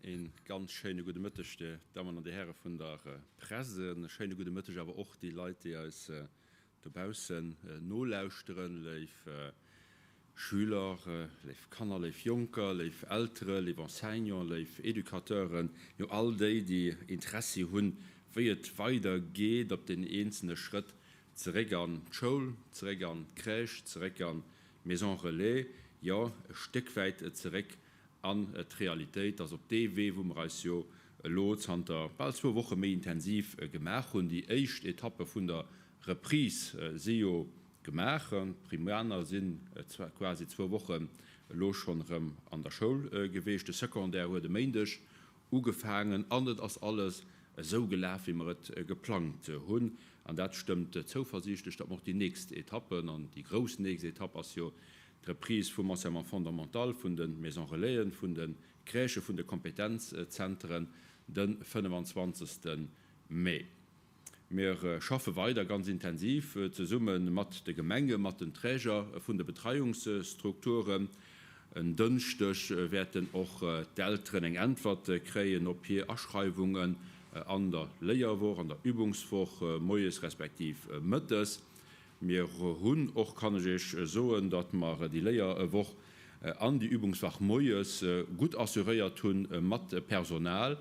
Ee ganz schéine gudde Mëtteg, Dir Dammen an Dir Häre vun der Press. E schéine gudde Mëtteg awer och déi Leit, déi eis dobaussen nolauschteren. Léif Schüler, léif Kanner, léif Jonker, léif Eltere, léif Enseignanten, léif Educateuren, jo all déi, déi Interessi hunn, wéi et weider geet op den eenzelne Schrëtt zeréck an d'Schoul, zeréck an d'Crèche, zeréck an d'Maison Relais, jo e Stéck wäit zeréck An d'Realitéit ass op dee Wee, wou mer eis jo elo zanter bal zwou Woche méi intensiv gemaach hunn, déi éischt Etappe vun der Reprise si jo gemaach, d'Primaner sinn quasi zwou Wochen elo schonn erëm an der Schoul geweecht, de Secondaire huet e Méindeg ugefaangen an et ass alles esou gelaf, wéi mer et geplangt hunn. An dat stëmmt zouversiichtlech, datt mer och déi nächst Etappen, an déi grouss nächst Etapp ass jo D'Reprise vum Enseignement fondamental, vun de Maisons Relaisen, vun de Crèchen, vun de Kompetenzzenteren de 25. Mee. Mir schaffe weider ganz intensiv zesumme mat de Gemenge, mat den Träger vun de Betreiungsstrukturen. En Dënschdeg wäerten och d'Elteren eng Äntwert kréien op hir Aschreiwungen an der Léierwoch, an der Übungswoch, moies respektiv mëttes. Mir hunn och, kann ech Iech soen, datt mer déi Léierwoch an déi Übungswach moies gutt assuréiert hu mat Personal,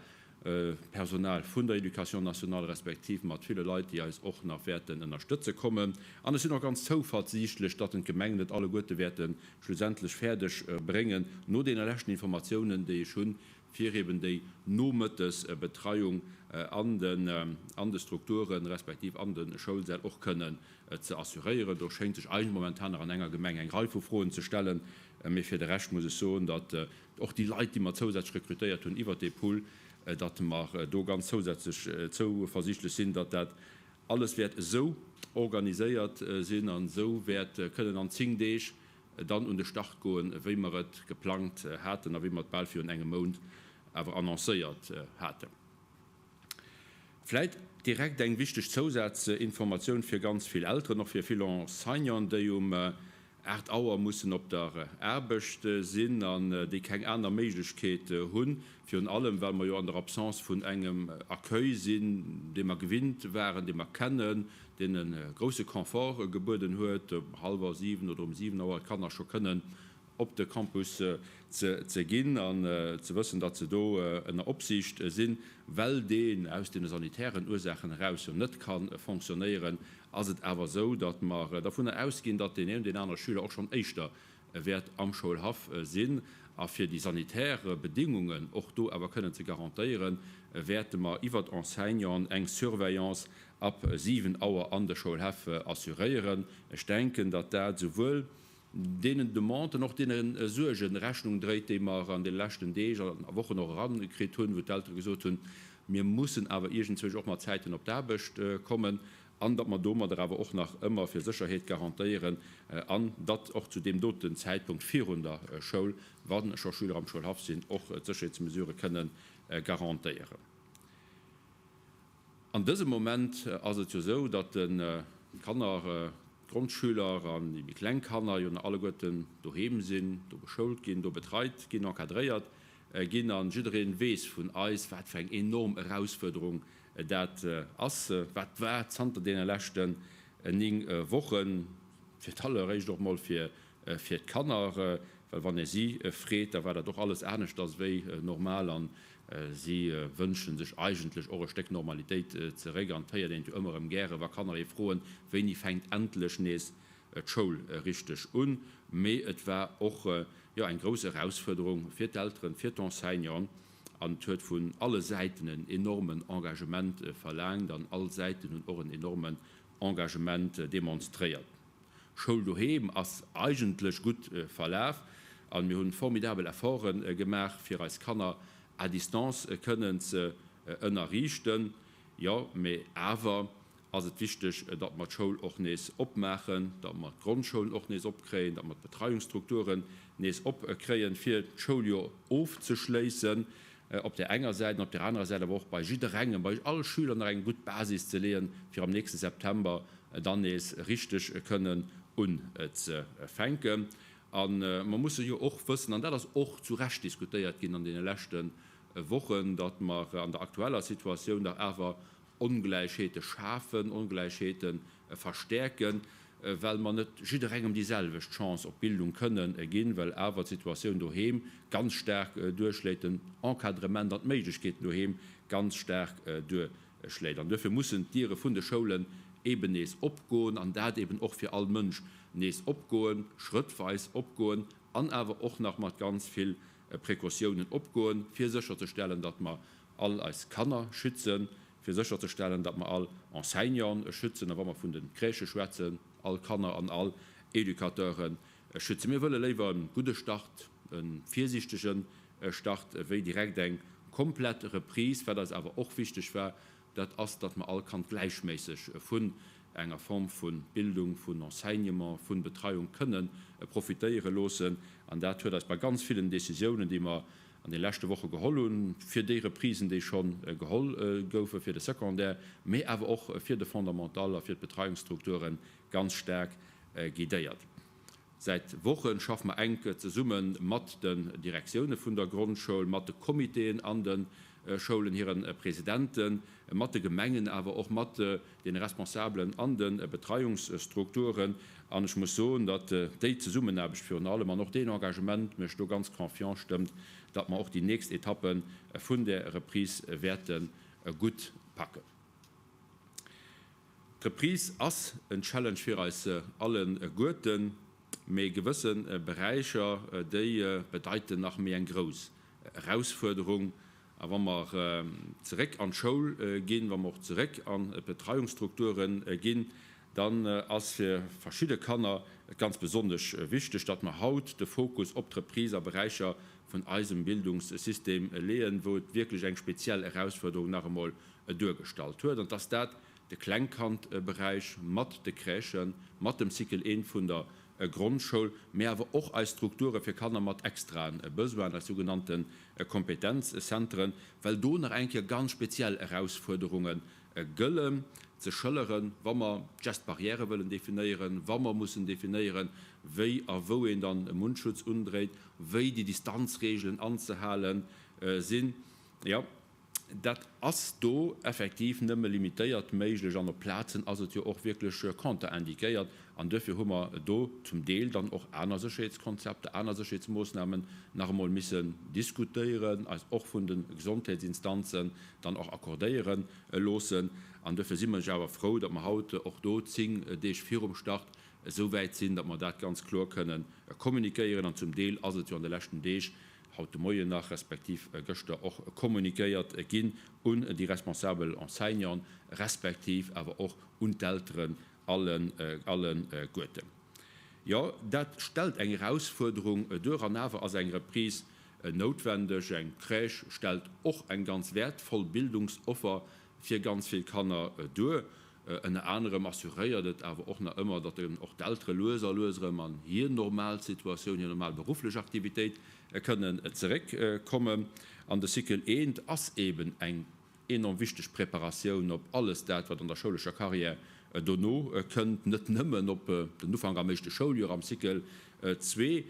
Personal vun der Éducation nationale respektiv mat ville Leit, déi eis och nach wäerten ënnerstëtze kommen. An ech sinn och ganz zouversiichtlech, datt en d'Gemengen et alleguerte wäerte schlussendlech fäerdeg bréngen, no deene leschten Informatiounen, déi ech hunn, fir eben déi Nomëttesbetreiung an de Strukturen, respektiv an de Schoulsäll och kënnen ze assuréieren. Do schéngt sech eigentlech momentan nach an enger Gemeng eng Rei vu Froen ze stellen, mee fir de Rescht muss ech soen, datt och déi Leit, déi mer zousätzlech rekrutéiert hunn iwwert dee Pool, datt mer do ganz zousätzlech zouversiichtlech sinn, datt dat alles wäert esou organiséiert sinn an esou wäert kënnen an 10 Deeg dann un de Start goen, wéi mer et geplangt haten a wéi mer et bal virun engem Mount awer annoncéiert haten. Vläit direkt eng wichteg Zousazinformatioun fir ganz vill Elteren, och fir vill Enseignanten, déi um 8 Auer mussen op der Aarbecht sinn an déi keng aner Méiglechkeet hunn, virun allem well mer jo an der Absence vun engem Accueil sinn, dee mer gewinnt waren, dee mer kennen, deen e grousse Confort gebueden huet, um hallwer 7 oder um 7 Auer d'Kanner scho kënnen op de Campus ze ginn an ze wëssen, datt se do ënner Opsiicht sinn. Well deen aus deene sanitären Ursaachen eraus jo net ka fonctionnéieren, ass et awer esou, datt mer dervunner ausginn, datt deen een oder deen anere Schüler och schonn éischter wäert am Schoulhaff sinn. A fir déi sanitär Bedingungen och do awer kënnen ze garantéieren, wäerte mer iwwert Enseignanten eng Surveillance ab 7 Auer an de Schoulhäff assuréieren. Ech denken, datt dat esouwuel deenen Demanden, och deene Suerge Rechnung dréit, déi mer an deene leschten Deeg a Wochen och erakritt hunn, wou d'Eltere gesot hunn, mir mussen awer iergendzwousch och mat Zäiten op d'Aarbecht kommen, an datt mer domadder awer och nach ëmmer fir Sécherheet garantéieren an datt och zu deem doten Zäitpunkt virun der Schoul, wa scho Schüler am Schoulhaff sinn, och d'Sécherheetsmesurë kënnen garantéieren. An dësem Moment ass et jo esou, datt d'Kanner, d'Grondschüler an déi méi kleng Kanner jo nach alleguerten doheem sinn, do beschoult ginn, do betreit ginn, encadréiert ginn. A jidderee weess vun eis, wat fir eng enorm Erausfuerderung dat ass, wat war zanter deene leschten 9 Wochen, fir d'alleréischt och mol fir d'Kanner, well wann ee si freet, da war dat och alles aneschters wéi normal an si wënsche sech eigentlech och e Stéck Normalitéit zeréck. An et héiert een et jo ëmmer erëm gäre wa Kanner ee froen, wéini fänkt endlech nees d'Schoul richteg un. Mee et war och, jo, eng grouss Erausfuerderung fir d'Elteren, fir d'Enseignanten an et huet vun alle Säiten en enormen Engagement verlaangt an all Säiten hunn och en enormen Engagement demonstréiert. Schoul doheem ass eigentlech gutt verlaf an mir hunn formidabel Efforten gemaach fir eis Kanner à distance kënnen ze ënnerriichten. Jo, mee awer ass et wichteg, datt mer d'Schoul och nees opmaachen, datt mer d'Grondschoulen och nees opkréien, datt mer d'Betreiungsstrukturen nees opkréien, fir d'Schouljoer ofzeschléissen op där enger Säit an op där anerer Säit awer och bei jidderengem, bei all Schüler nach eng gutt Basis ze leeën, fir am nächste September dann nees richteg kënnen unzefänken. A mer musse jo och wëssen, an dat ass och zu Recht diskutéiert ginn an deene leschte. Wochen, datt mer an der aktueller Situatioun dach awer Ongläichheete schafen, Ongläichheete verstäerken, well mer net jidderengem déi selwecht Chance op Bildung kënnen ginn, well awer d'Situatioun doheem ganz staark duerchschléit, den Encadrement an d'Méiglechkeeten doheem ganz staark duerchschléit. An duerfir mussen d'Diere vun de Schoulen eeben nees opgoen, an dat eeben och fir all Mënsch nees opgoen, schrëttweis opgoen an awer och nach mat ganz vill Precautiounen opgoen, fir sécherzestellen, datt mer all eis Kanner schützen, fir sécherzestellen, datt mer all Enseignanten schützen, a wa mer vun de Crèchë schwätzen, all Kanner an all Educateure schützen. Mir wëlle léiwer e gudde Start, e virsiichtege Start, wéi direkt eng komplett Reprise. Wat eis awer och wichteg war, dat ass, datt mer all Kand gläichméisseg vun enger Form vu Bildung, vun Enseignement, vu Betreiung kënnen profitéiere loossen. An dat huet eis bei ganz villen Décisiounen, déi mer an de leschte Woche geholl hunn, fir déi Reprisen, déi scho geholl goufe fir de Secondaire, mee awer och fir de Fondamental a fir d'Betreiungsstrukturen, ganz staark guidéiert. Säit Woche schaffe mer enk zesumme mat den Direktioune vun der Grondschoul, mat de Comitéen an de Schoulen, hire Presidenten, mat de Gemengen, awer och mat deene Responsabelen an de Betreiungsstrukturen. An ech muss soen, datt déi Zesummenaarbecht virun allem an och deen Engagement mech do ganz confiant stëmmt, datt mer och déi nächst Etappe vun där Reprise wäerte gutt packen. D'Reprise ass en Challenge fir eis alleguerten, mee gewësse Beräicher, déi bedeiten nach méi eng grouss Erausfuerderung. A wa mer zeréck an d'Schoul ginn, wa mer och zeréck an d'Betreiungsstrukture ginn, dann ass fir verschidde Kanner et ganz besonnesch wichteg, datt mer haut de Fokus op d'Reprise a Beräicher vun eisem Bildungssystem leeën, wou et wierklech eng speziell Erausfuerderung nach emol duergestallt huet. An dass dat de Klengkandberäich mat de Crèchen, mat dem Cycle I vun der Grondschoul, mee awer och eis Strukture fir Kanner mat extraen Besoinen, eis sougenannte Kompetenzzentren, well do nach eng Kéier ganz speziell Erausfuerderunge gëllen, ze schëlleren, wa mer d'Gestes barrières wëllen definéieren, wa mer mussen definéieren, wéi a wou een dann e Mundschutz undréit, wéi déi Distanzregeln anzehale sinn. Jo. Dat ass do effektiv nëmme limitéiert méiglech an op Plazen ass et jo och wierklech conterindiquéiert. An duerfir hu mer do zum Deel dann och aner Sécherheetskonzepter, aner Sécherheetsmoossnamen nach emol missen diskutéieren, eis och vun de Gesondheetsinstanzen dann och accordéiere loossen. An duerfir si mer awer frou, datt mer haut och do 10 Deeg virum Start esou wäit sinn, datt mer dat ganz kloer kënnen kommunikéieren. An zum Deel ass et jo an de leschten Deeg haut de Moien nach, respektiv gëschter och kommunikéiert ginn un déi responsabel Enseignanten, respektiv awer och un d'Elteren alleguerten. Jo, dat stellt eng Erausfuerderung duer an awer ass eng Reprise noutwendeg. Eng Crèche stellt och eng ganz wäertvoll Bildungsoffer fir ganz vill Kanner duer. Ënner anerem assuréiert et awer och nach ëmmer, datt och d'Eltere lues a lues erëm an hir normal Situatioun, hir normal berufflech Aktivitéit kënnen zeréckkommen. An de Cycle I ass eeben eng enorm wichteg Preparatioun op alles dat, wat an der schoulescher Carrière dono kënnt, net nëmmen op den Ufank am éischte Schouljoer am Cycle ii,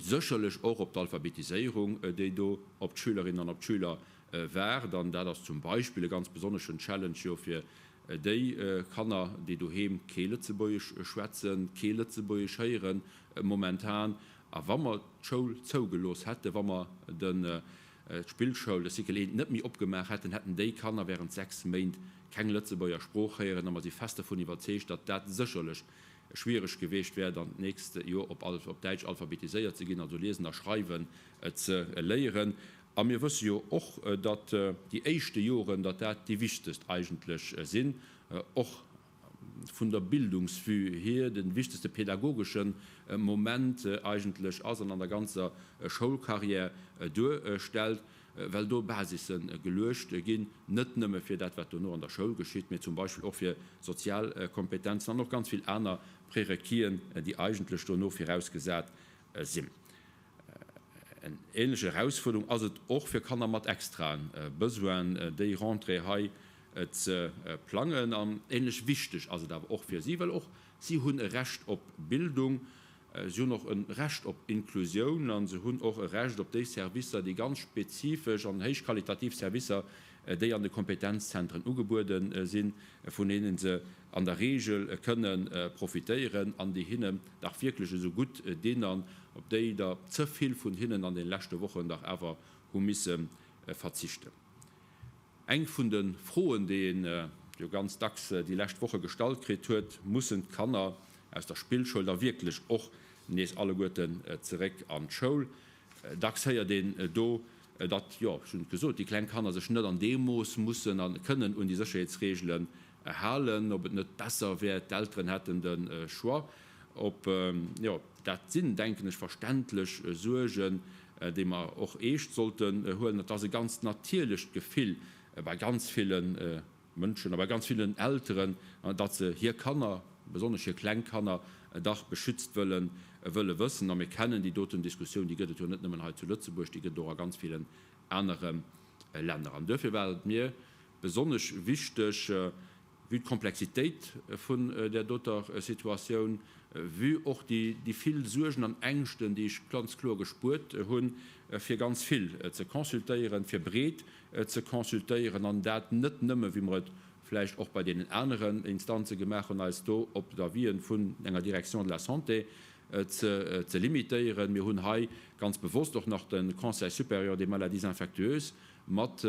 sécherlech och op d'Alphabetiséierung, déi do op d'Schülerinnen an op d'Schüler waart. An dat ass zum Beispill e ganz besonneschen Challenge jo fir déi Kanner, déi doheem kee Lëtzebuergesch schwätzen, kee Lëtzebuergesch héieren momentan. A wa mer d'Schoul zougelooss hätten, wa mer d'Spillschoul, de Cycle I, net méi opgemaach hätten, hätten déi Kanner während 6 Méint keng Lëtzebuerger Sprooch héieren. A mer si fest dervun iwwerzeegt, datt dat sécherlech schwiereg geweecht wär, dann d'nächst Joer op Däitsch alphabetiséiert ze ginn, also liesen a schreiwen ze léieren. A mir wësse jo och, datt déi éischte Joren, datt dat déi wichtegst eigentlech sinn, och vun der Bildungsvue hier, de wichtegste pedagogesche Moment eigentlech ass an an der ganzer Schoulcarrière duerstellt, well do Basisse geluecht ginn, net nëmme fir dat, wat dono an der Schoul geschitt, mee zum Beispill och fir sozial Kompetenzen an och ganz vill aner Prérequisen, déi eigentlech dono virausgesat sinn. Eng ähnlech Erausfuerderung ass et och fir Kanner mat extraen Besoinen, déi Rentrée hei ze plangen. An ähnlech wichteg ass et awer och fir si, well och si hunn e Recht op Bildung. Si hunn och e Recht op Inklusioun a se hunn och e Recht op déi Servicer, déi ganz spezifesch an héichqualitativ Servicer, déi an de Kompetenzzentren ugebuede sinn, vun deene se an der Regel kënne profitéieren an déi hinnen dach wierklech esou gutt dinn an op déi der ze vill vun hinnen an de leschte Wochen dach awer hu misse verzichten. Eng vun de Froen, déi een jo ganz dacks déi lescht Woche gestallt kritt huet, Mussen d'Kanner aus der Spillschoul da wierklech och nees alleguerten zeréck an d'Schoul? Dacks héiert een do, datt, jo, ech hunn et gesot, déi kleng Kanner sech net an deem Mooss mussen a kënnen un déi Sécherheetsreegelen halen, ob et net besser wär, d'Elteren hätten de Choix. Op, jo, dat sinn, denken ech, verständlech Suergen, déi mer och eescht sollten huelen. Et ass e ganz natierlecht Gefill bei ganz ville Mënschen a bei ganz villen Elteren, datt se hir Kanner, besonnesch hir kleng Kanner, dach beschützt wëllen, wëlle wëssen. A mir kennen déi doten Diskussioun, déi gëtt et jo net nëmmen hei zu Lëtzebuerg, déi gëtt et och a ganz villen anere Länner. An duerfir war et mir besonnesch wichteg, vue d'Komplexitéit vun där doter Situatioun, vue och déi vill Suergen an Ängschten, déi ech ganz kloer gespuert hunn, fir ganz vill ze consultéieren, fir breet ze consultéieren, an dat net nëmme, wéi mer et vläicht och bei deenen aneren Instanze gemaach hunn, eis do op d'Avisen vun enger Direction de la Santé ze limitéieren. Mir hunn hei ganz bewosst och nach de Conseil supérieur des maladies infectieuses mat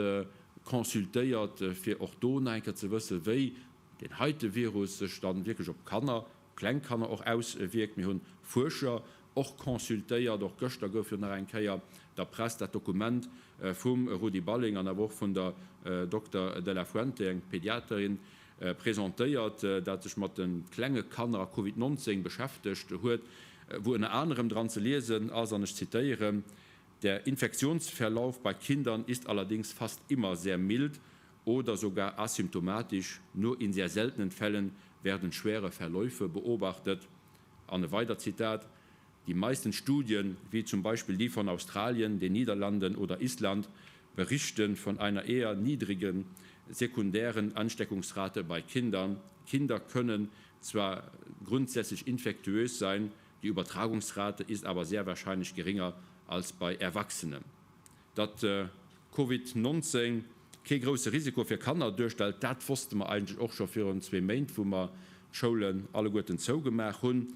consultéiert, fir och do nach eng Kéier ze wëssen, wéi deen heite Virus sech dann wierklech op Kanner, kleng Kanner och auswierkt. Mir hunn Fuerscher och consultéiert. Och gëschter gouf jo nach eng Kéier der Press dat Dokument vum Rudi Balling an awer och vun der Dokter De La Fuente, eng Pediaterin, presentéiert, dat sech mat de klenge Kanner a Covid 19 beschäftegt huet, wou ënner anerem dran ze liesen ass, an ech zitéieren, Der Infektionsverlauf bei Kindern ist allerdings fast immer sehr mild oder sogar asymptomatisch, nur in sehr seltenen Fällen werden schwere Verläufe beobachtet. An e weidert Zitat, Die meisten Studien, wie zum Beispiel die von Australien, den Niederlanden oder Island, berichten von einer eher niedrigen sekundären Ansteckungsrate bei Kindern. Kinder können zwar grundsätzlich infektiös sein, die Übertragungsrate ist aber sehr wahrscheinlich geringer als bei Erwachsenen. Datt Covid 19 kee grousse Risiko fir Kanner duerstellt, dat wosste mer eigentlech och scho virun zwee Méint, wou mer d'Schoulen alleguerten zougemaach hunn.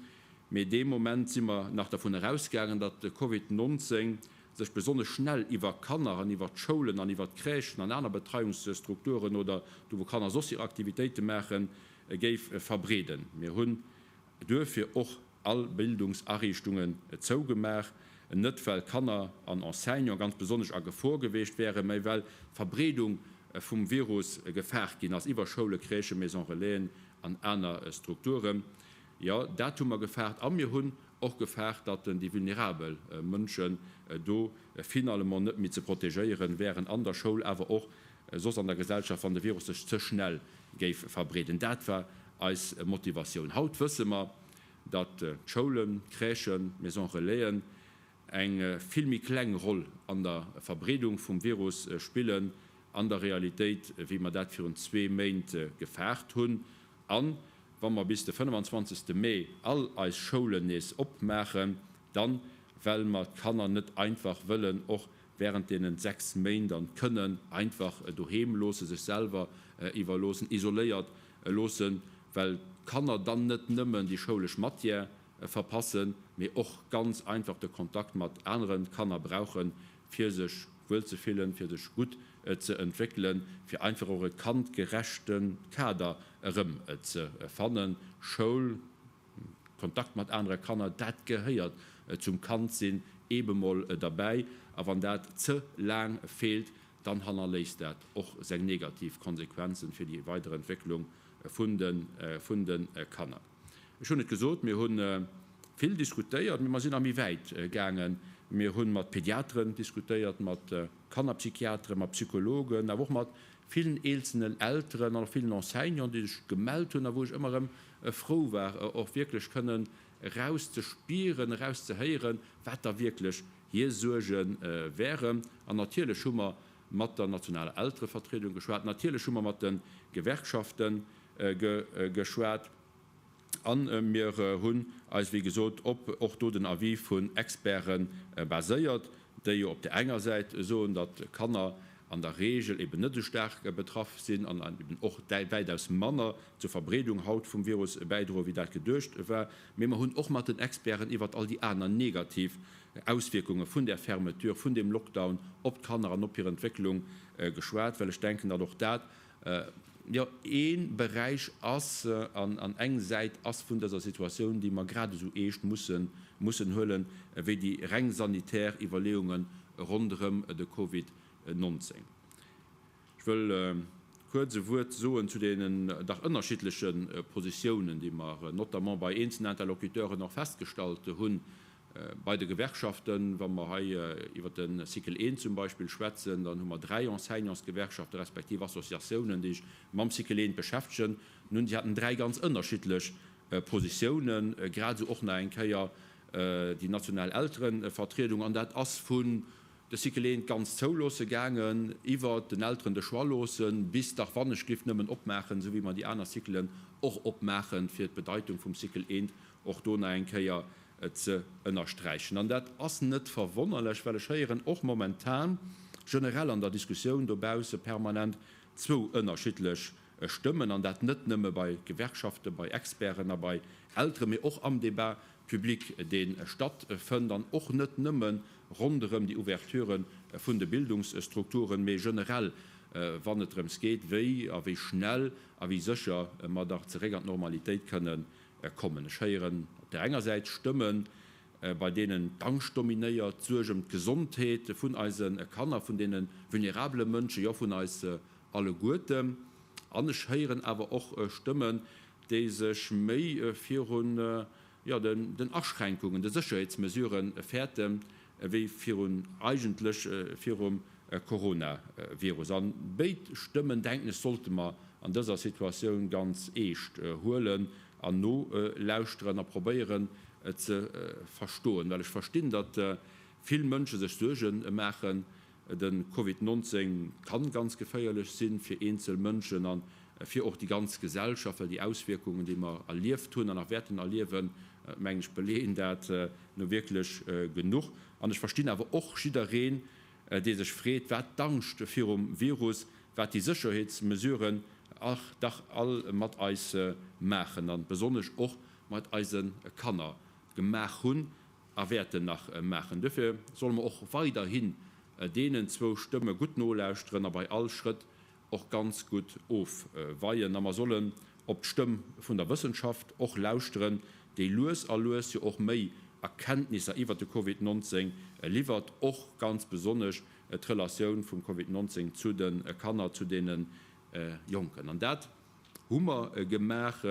Mee dee Moment si mer nach dervun erausgaangen, datt de Covid 19 sech besonnesch schnell iwwer Kanner an iwwer d'Schoulen an iwwer d'Crèchen an aner Betreiungsstrukturen oder do wou Kanner soss hir Aktivitéite maachen, géif verbreeden. Mir hunn duerfir och all Bildungsariichtungen zougemaach, net well Kanner an Enseignant ganz besonnesch a Gefor geweecht wären, mä well d'Verbreedung vum Virus gefaart ginn ass iwwer Schoule, Crèchen, Maisons Relaisen an aner Strukturen. Jo, dat hu mer gefaart. A mir hunn och gefaart, datt déi vulnerabel Mënschen do finalement net méi ze protegéieren wären an der Schoul, awer och soss an der Gesellschaft, wann de Virus sech ze schnell géif verbreeden. Dat war eis Motivatioun. Haut wësse mer, datt d'Schoulen, d'Crèchen, d'Maisons Relaisen eng vill méi kleng Roll an der Verbreedung vum Virus spillen an der Realitéit, wéi mer dat virun zwee Méint gefaart hunn. A wa mer bis de 25. Mee all eis Schoulen nees opmaachen, dann, well mer d'Kanner net einfach wëllen och während deenen 6 Méint an kënnen einfach doheem loossen, sech selwer iwwerloossen, isoléiert loossen, well d'Kanner dann net nëmmen déi schoulesch Matière verpassen, mee och ganz einfach de Kontakt mat anere Kanner brauchen, fir sech wuel ze fillen, fir sech gutt ze entwéckelen, fir einfach och e kandgerechte Kader erëm ze fannen. Schoul, Kontakt mat anere Kanner, dat gehéiert zum Kandsinn eebe mol derbäi. A wann dat ze laang feelt, dann hannerléisst dat och seng negativ Konsequenzen fir déi weider Entwécklung vun de Kanner. Ech hunn et gesot, mir hu vill diskutéiert, mee mer sinn nach méi wäit gaangen. Mir hu mat Pediateren diskutéiert, mat Kannerpsychiateren, mat Psychologen, awer och mat villen eenzelnen Elteren an och villen Enseignanten, déi sech gemellt hunn a wou ech ëmmer erëm frou war, och wierklech kënnen erauszespieren, erauszehéieren, wat da wierklech hir Suerge wären. An natierlech hu mer mat der nationaler Elterevertriedung geschwat, natierlech hu mer mat de Gewerkschafte geschwat. A mir hunn eis, wéi gesot, op och do den Avis vun Experte baséiert, déi jo op där enger Säit soen, datt Kanner an der Regel eben net esou staark betraff sinn an eben och wäitaus manner zur Verbreedung haut vum Virus bäidroen, wéi dat geduecht war. Mee mer hunn och mat den Experten iwwert all déi aner negativ Auswierkunge vun där Fermeture, vun deem Lockdown op d'Kanner an op hir Entwécklung geschwat, well ech denken, datt och dat, jo, ee Beräich ass an eng Säit ass vun dëser Situatioun, déi mer grad esou eescht mussen mussen huelen, wéi déi reng sanitär Iwwerleeunge ronderëm de Covid 19. Ech wëll kuerz e Wuert soen zu deenen dach ënnerschiddleche Positiounen, déi mer notamment bei eenzelnen Interlocuteuren och festgestallt hunn. Bei de Gewerkschaften, wa mer hei iwwert de Cycle I zum Beispill schwätzen, dann hu mer dräi Enseignantsgewerkschafte respektiv Associatiounen, déi sech mam Cycle I beschäftegen. Nun, déi haten dräi ganz ënnerschiddlech Positiounen, grad esou och nach eng Kéier déi national Elterevertriedung. An dat ass vun de Cycle I ganz zouloosse gaangen, iwwert den Elteren de Choix loossen, bis dach wannechglift nëmmen opmaachen, esou wéi mer déi aner Cyclen och opmaachen, fir d'Bedeitung vum Cycle I och do nach eng Kéier ze ënnersträichen. An dat ass net verwonnerlech, well ech héieren och momentan generell an der Diskussioun dobausse permanent zwou ënnerschiddlech Stëmmen, an dat net nëmme bei Gewerkschaften, bei Experten a bei Elteren, mee och am Débat public, dee stattfënnt, an och net nëmme ronderëm déi Ouverture vun de Bildungsstrukturen, mee generell, wann et drëms geet, wéi a wéi schnell a wéi sécher mer dach zeréck an d'Normalitéit kënnen kommen. Ech héieren op där enger Säit Stëmmen, bei deenen d'Angscht dominéiert, d'Suerg ëm d'Gesondheet vun eise Kanner, vun deene vulnerabele Mënschen, jo vun eis alleguerten. An ech héieren awer och Stëmmen, déi sech méi virun, jo, den Aschränkungen, de Sécherheetsmesurë fäerten, ewéi virun, eigentlech virum Coronavirus. An béid Stëmmen, denken ech, sollte mer an dëser Situatioun ganz eescht huelen an nolauschteren a probéieren ze verstoen. Well ech verstinn, datt vill Mënsche sech Suerge maachen. De Covid 19 kann ganz geféierlech sinn fir eenzel Mënschen a fir och déi ganz Gesellschaft, well déi Auswierkungen, déi mer erlieft hunn an nach wäerten erliewen, mengen ech, beleeën dat nu wierklech genuch. An ech verstinn awer och jiddereen, dee sech freet, wat d'Angscht virum Virus, wat déi Sécherheetsmesuren dach all mat eis maachen an besonnesch och mat eise Kanner gemaach hunn a wäerten nach maachen. Duerfir solle mer och weiderhin deenen zwou Stëmme gutt nolauschteren a bei all Schrëtt och ganz gutt ofweien. A mer sollen op d'Stëmm vun der Wëssenschaft och lauschteren, déi lues a lues jo och méi Erkenntnisser iwwert de Covid 19 liwwert, och ganz besonnesch d'Relatioun vum Covid 19 zu de Kanner, zu deene Jonken. An dat hu mer gemaach,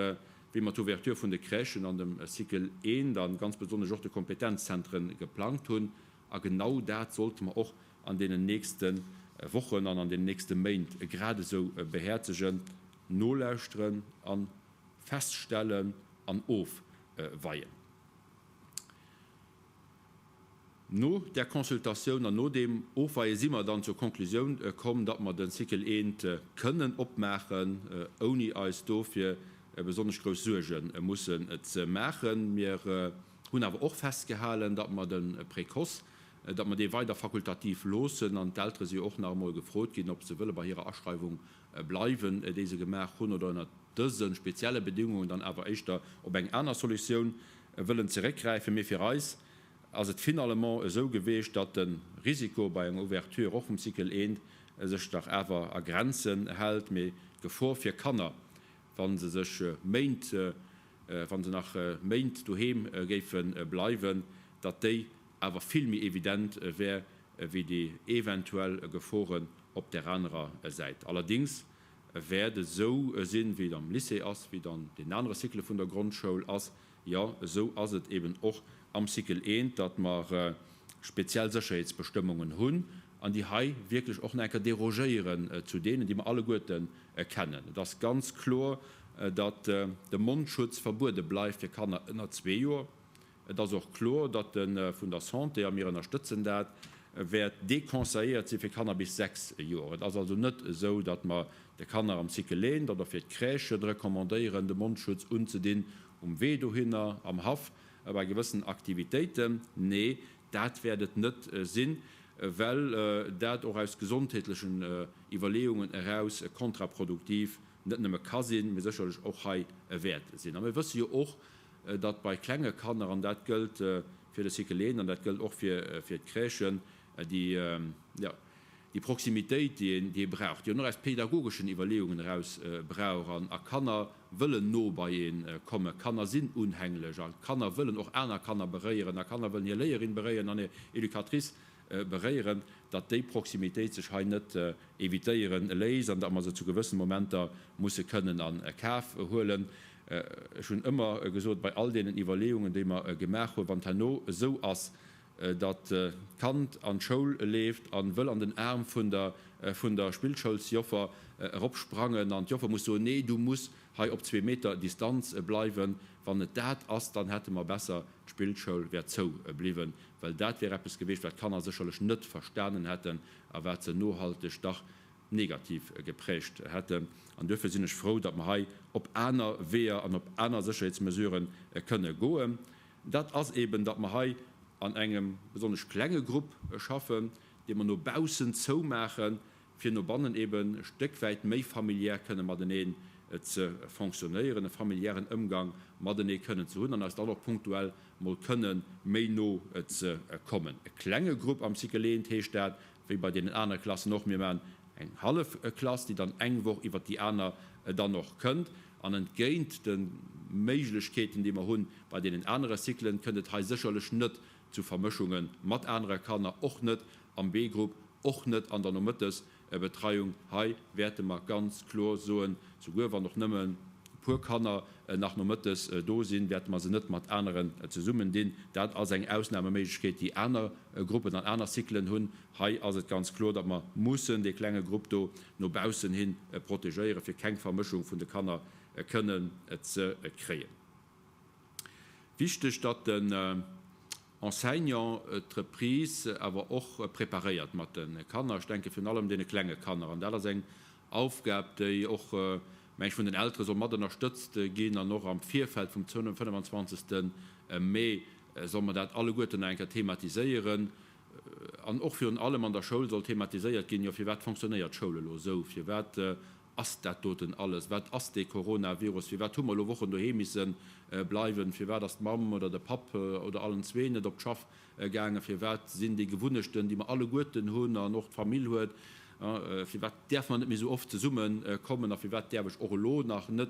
wéi mer d'Ouverture vun de Crèchen an dem Cycle I a ganz besonnesch och de Kompetenzzentren geplangt hunn. A genau dat sollte mer och an deenen nächste Wochen an an den nächste Méint gradesou behäerzegen, nolauschteren a feststellen an ofweien. No där Consultatioun an no deem Ofweie si mer dann zur Konklusioun komm, datt mer de Cycle I kënnen opmaachen, ouni eis dofir besonnesch grouss Suerge mussen ze maachen. Mir hunn awer och festgehalen, datt mer de Précoce, datt mer dee weider fakultativ loossen. An d'Eltere si jo och nach emol gefrot ginn, ob se wëlle bei hirer Aschreiwung bleiwen, déi se gemaach hunn, oder ënnert dëse spezielle Bedingungen dann awer éischter op eng aner Solutioun wëllen zeréckgräifen. Mee fir eis ass et finalement esou geweecht, datt de Risiko bei enger Ouverture och vum Cycle I sech dach awer a Grenzen hält, mee d'Gefor fir Kanner, wa se sech Méint, wa se nach Méint doheem géife bleiwen, datt déi awer vill méi evident wär wéi déi eventuell Geforen op där anerer Säit. Allerdings wäert et esou sinn, wéi et am Lycée ass, wéi et an deenen anere Cyclë vun der Grondschoul ass, jo, esou ass et eben och am Cycle I, datt mer speziell Sécherheetsbestëmmungen hunn an déi hei wierklech och nach eng Kéier derogéieren zu deenen, déi mer alleguerte kennen. Et ass ganz kloer, datt de Mondschutz verbuede bleift fir Kanner ënner zwee Joer. Et ass och kloer, datt e vun der Santé, a mir ënnerstëtzen dat, wäert deconseilléiert si fir Kanner bis 6 Joer. Et ass also net esou, datt mer de Kanner am Cycle 1 oder fir d'Crèchen recommandéieren, de Mondschutz unzedinn. Um Wee dohinner, am Haff, bei gewëssen Aktivitéiten? Nee, dat wäert et net sinn, well dat och aus gesondheetlechen Iwwerleeungen eraus kontraproduktiv net nëmme ka sinn, mee sécherlech och hei wäert sinn. A mir wësse jo och, datt bei klenge Kanner, an dat gëllt fir de Cycle 1 an dat gëllt och fir d'Crèchen, déi, jo, déi Proximitéit, déi een, déi ee brauch, déi een och aus pädagogeschen Iwwerleeungen eraus brauch, an a Kanner wëllen no bei ee kommen, Kanner sinn unhänglech a Kanner wëllen och aner Kanner beréieren a Kanner wëllen hir Léierin beréieren an hir Educatrice beréieren, datt déi Proximitéit sech hei net evitéiere léisst an datt mer se zu gewëssen Momenter musse kënnen a Kaf huelen. Ech hunn ëmmer gesot, bei all deenen Iwwerleeungen, déi mer gemaach hunn, wann et herno esou ass, datt d'Kand an d'Schoul leeft an wëll an den Aarm vun der vun der Spillschoulsjoffer eropsprangen an d'Joffer muss soen, nee du muss hei op zwee Meter Distanz bleiwen. Wann et dat ass, dann hätte mer besser d'Spillschoul wär zou bliwwen, well dat wär eppes gewiescht, wat d'Kanner sécherlech net verstanen hätten a wat se nohalteg dach negativ geprägt hätten. An duerfir sinn ech frou, datt mer hei op aner Weeër an op aner Sécherheetsmesurë kënne goen. Dat ass eben, datt mer hei an engem besonnesch klenge Grupp schaffen, dee mer no baussen zoumaachen, fir no bannen eben e Stéck wäit méi familiär kënne mateneen ze fonctionnéieren, e familiären Ëmgang matenee kënnen ze hunn an eis dann och punktuell mol kënne méi no ze kommen. E klenge Grupp am Cycle eent heescht dat, wéi bei deenen anere Klassen och, mir maachen eng hallef Klass, déi dann eng Woch iwwert déi aner dann och kënnt. An entgéint de Méiglechkeeten, déi mer hunn bei deenen anere Cyclen, kënnt et hei sécherlech net zu Vermëschunge mat anere Kanner, och net am B-Grupp, och net an der Nomëttesbetreiung. Hei wäerte mer ganz kloer soen, souguer wann och nëmmen e puer Kanner nach nomëttes do sinn, wäerte mer se net mat aneren zesummen dinn. Dat ass eng Ausnameméiglechkeet, déi aner Gruppen an aner Cyclen hunn. Hei ass et ganz kloer, datt mer mussen dee klenge Grupp do no baussen hin protegéieren, fir keng Vermëschung vun de Kanner kënnen ze kréien. Wichteg, datt den Enseignant d'Reprise awer och preparéiert mat de Kanner, ech denke virun allem deene klenge Kanner. An dat ass eng Aufgab, déi och, meng ech, vun den Eltere soll mat ënnerstëtzt ginn. An och am Virfeld vum 25. Mee soll mer dat alleguerten nach eng Kéier thematiséieren. An och virun allem an der Schoul soll thematiséiert ginn, jo, firwat fonctionnéiert d'Schoul elo esou, firwat ass dat doten alles, wat ass dee Coronavirus, firwat hu mer elo Wochen doheem misse bleiwen, firwat ass d'Mamm oder de Papp oder allen zwee net op d'Schaff gaangen, firwat sinn déi Gewunnechten, déi mer alleguerten hunn an och d'Famill huet, firwat däerfe mer net méi esou oft zesumme kommen a firwat däerf ech och elo nach net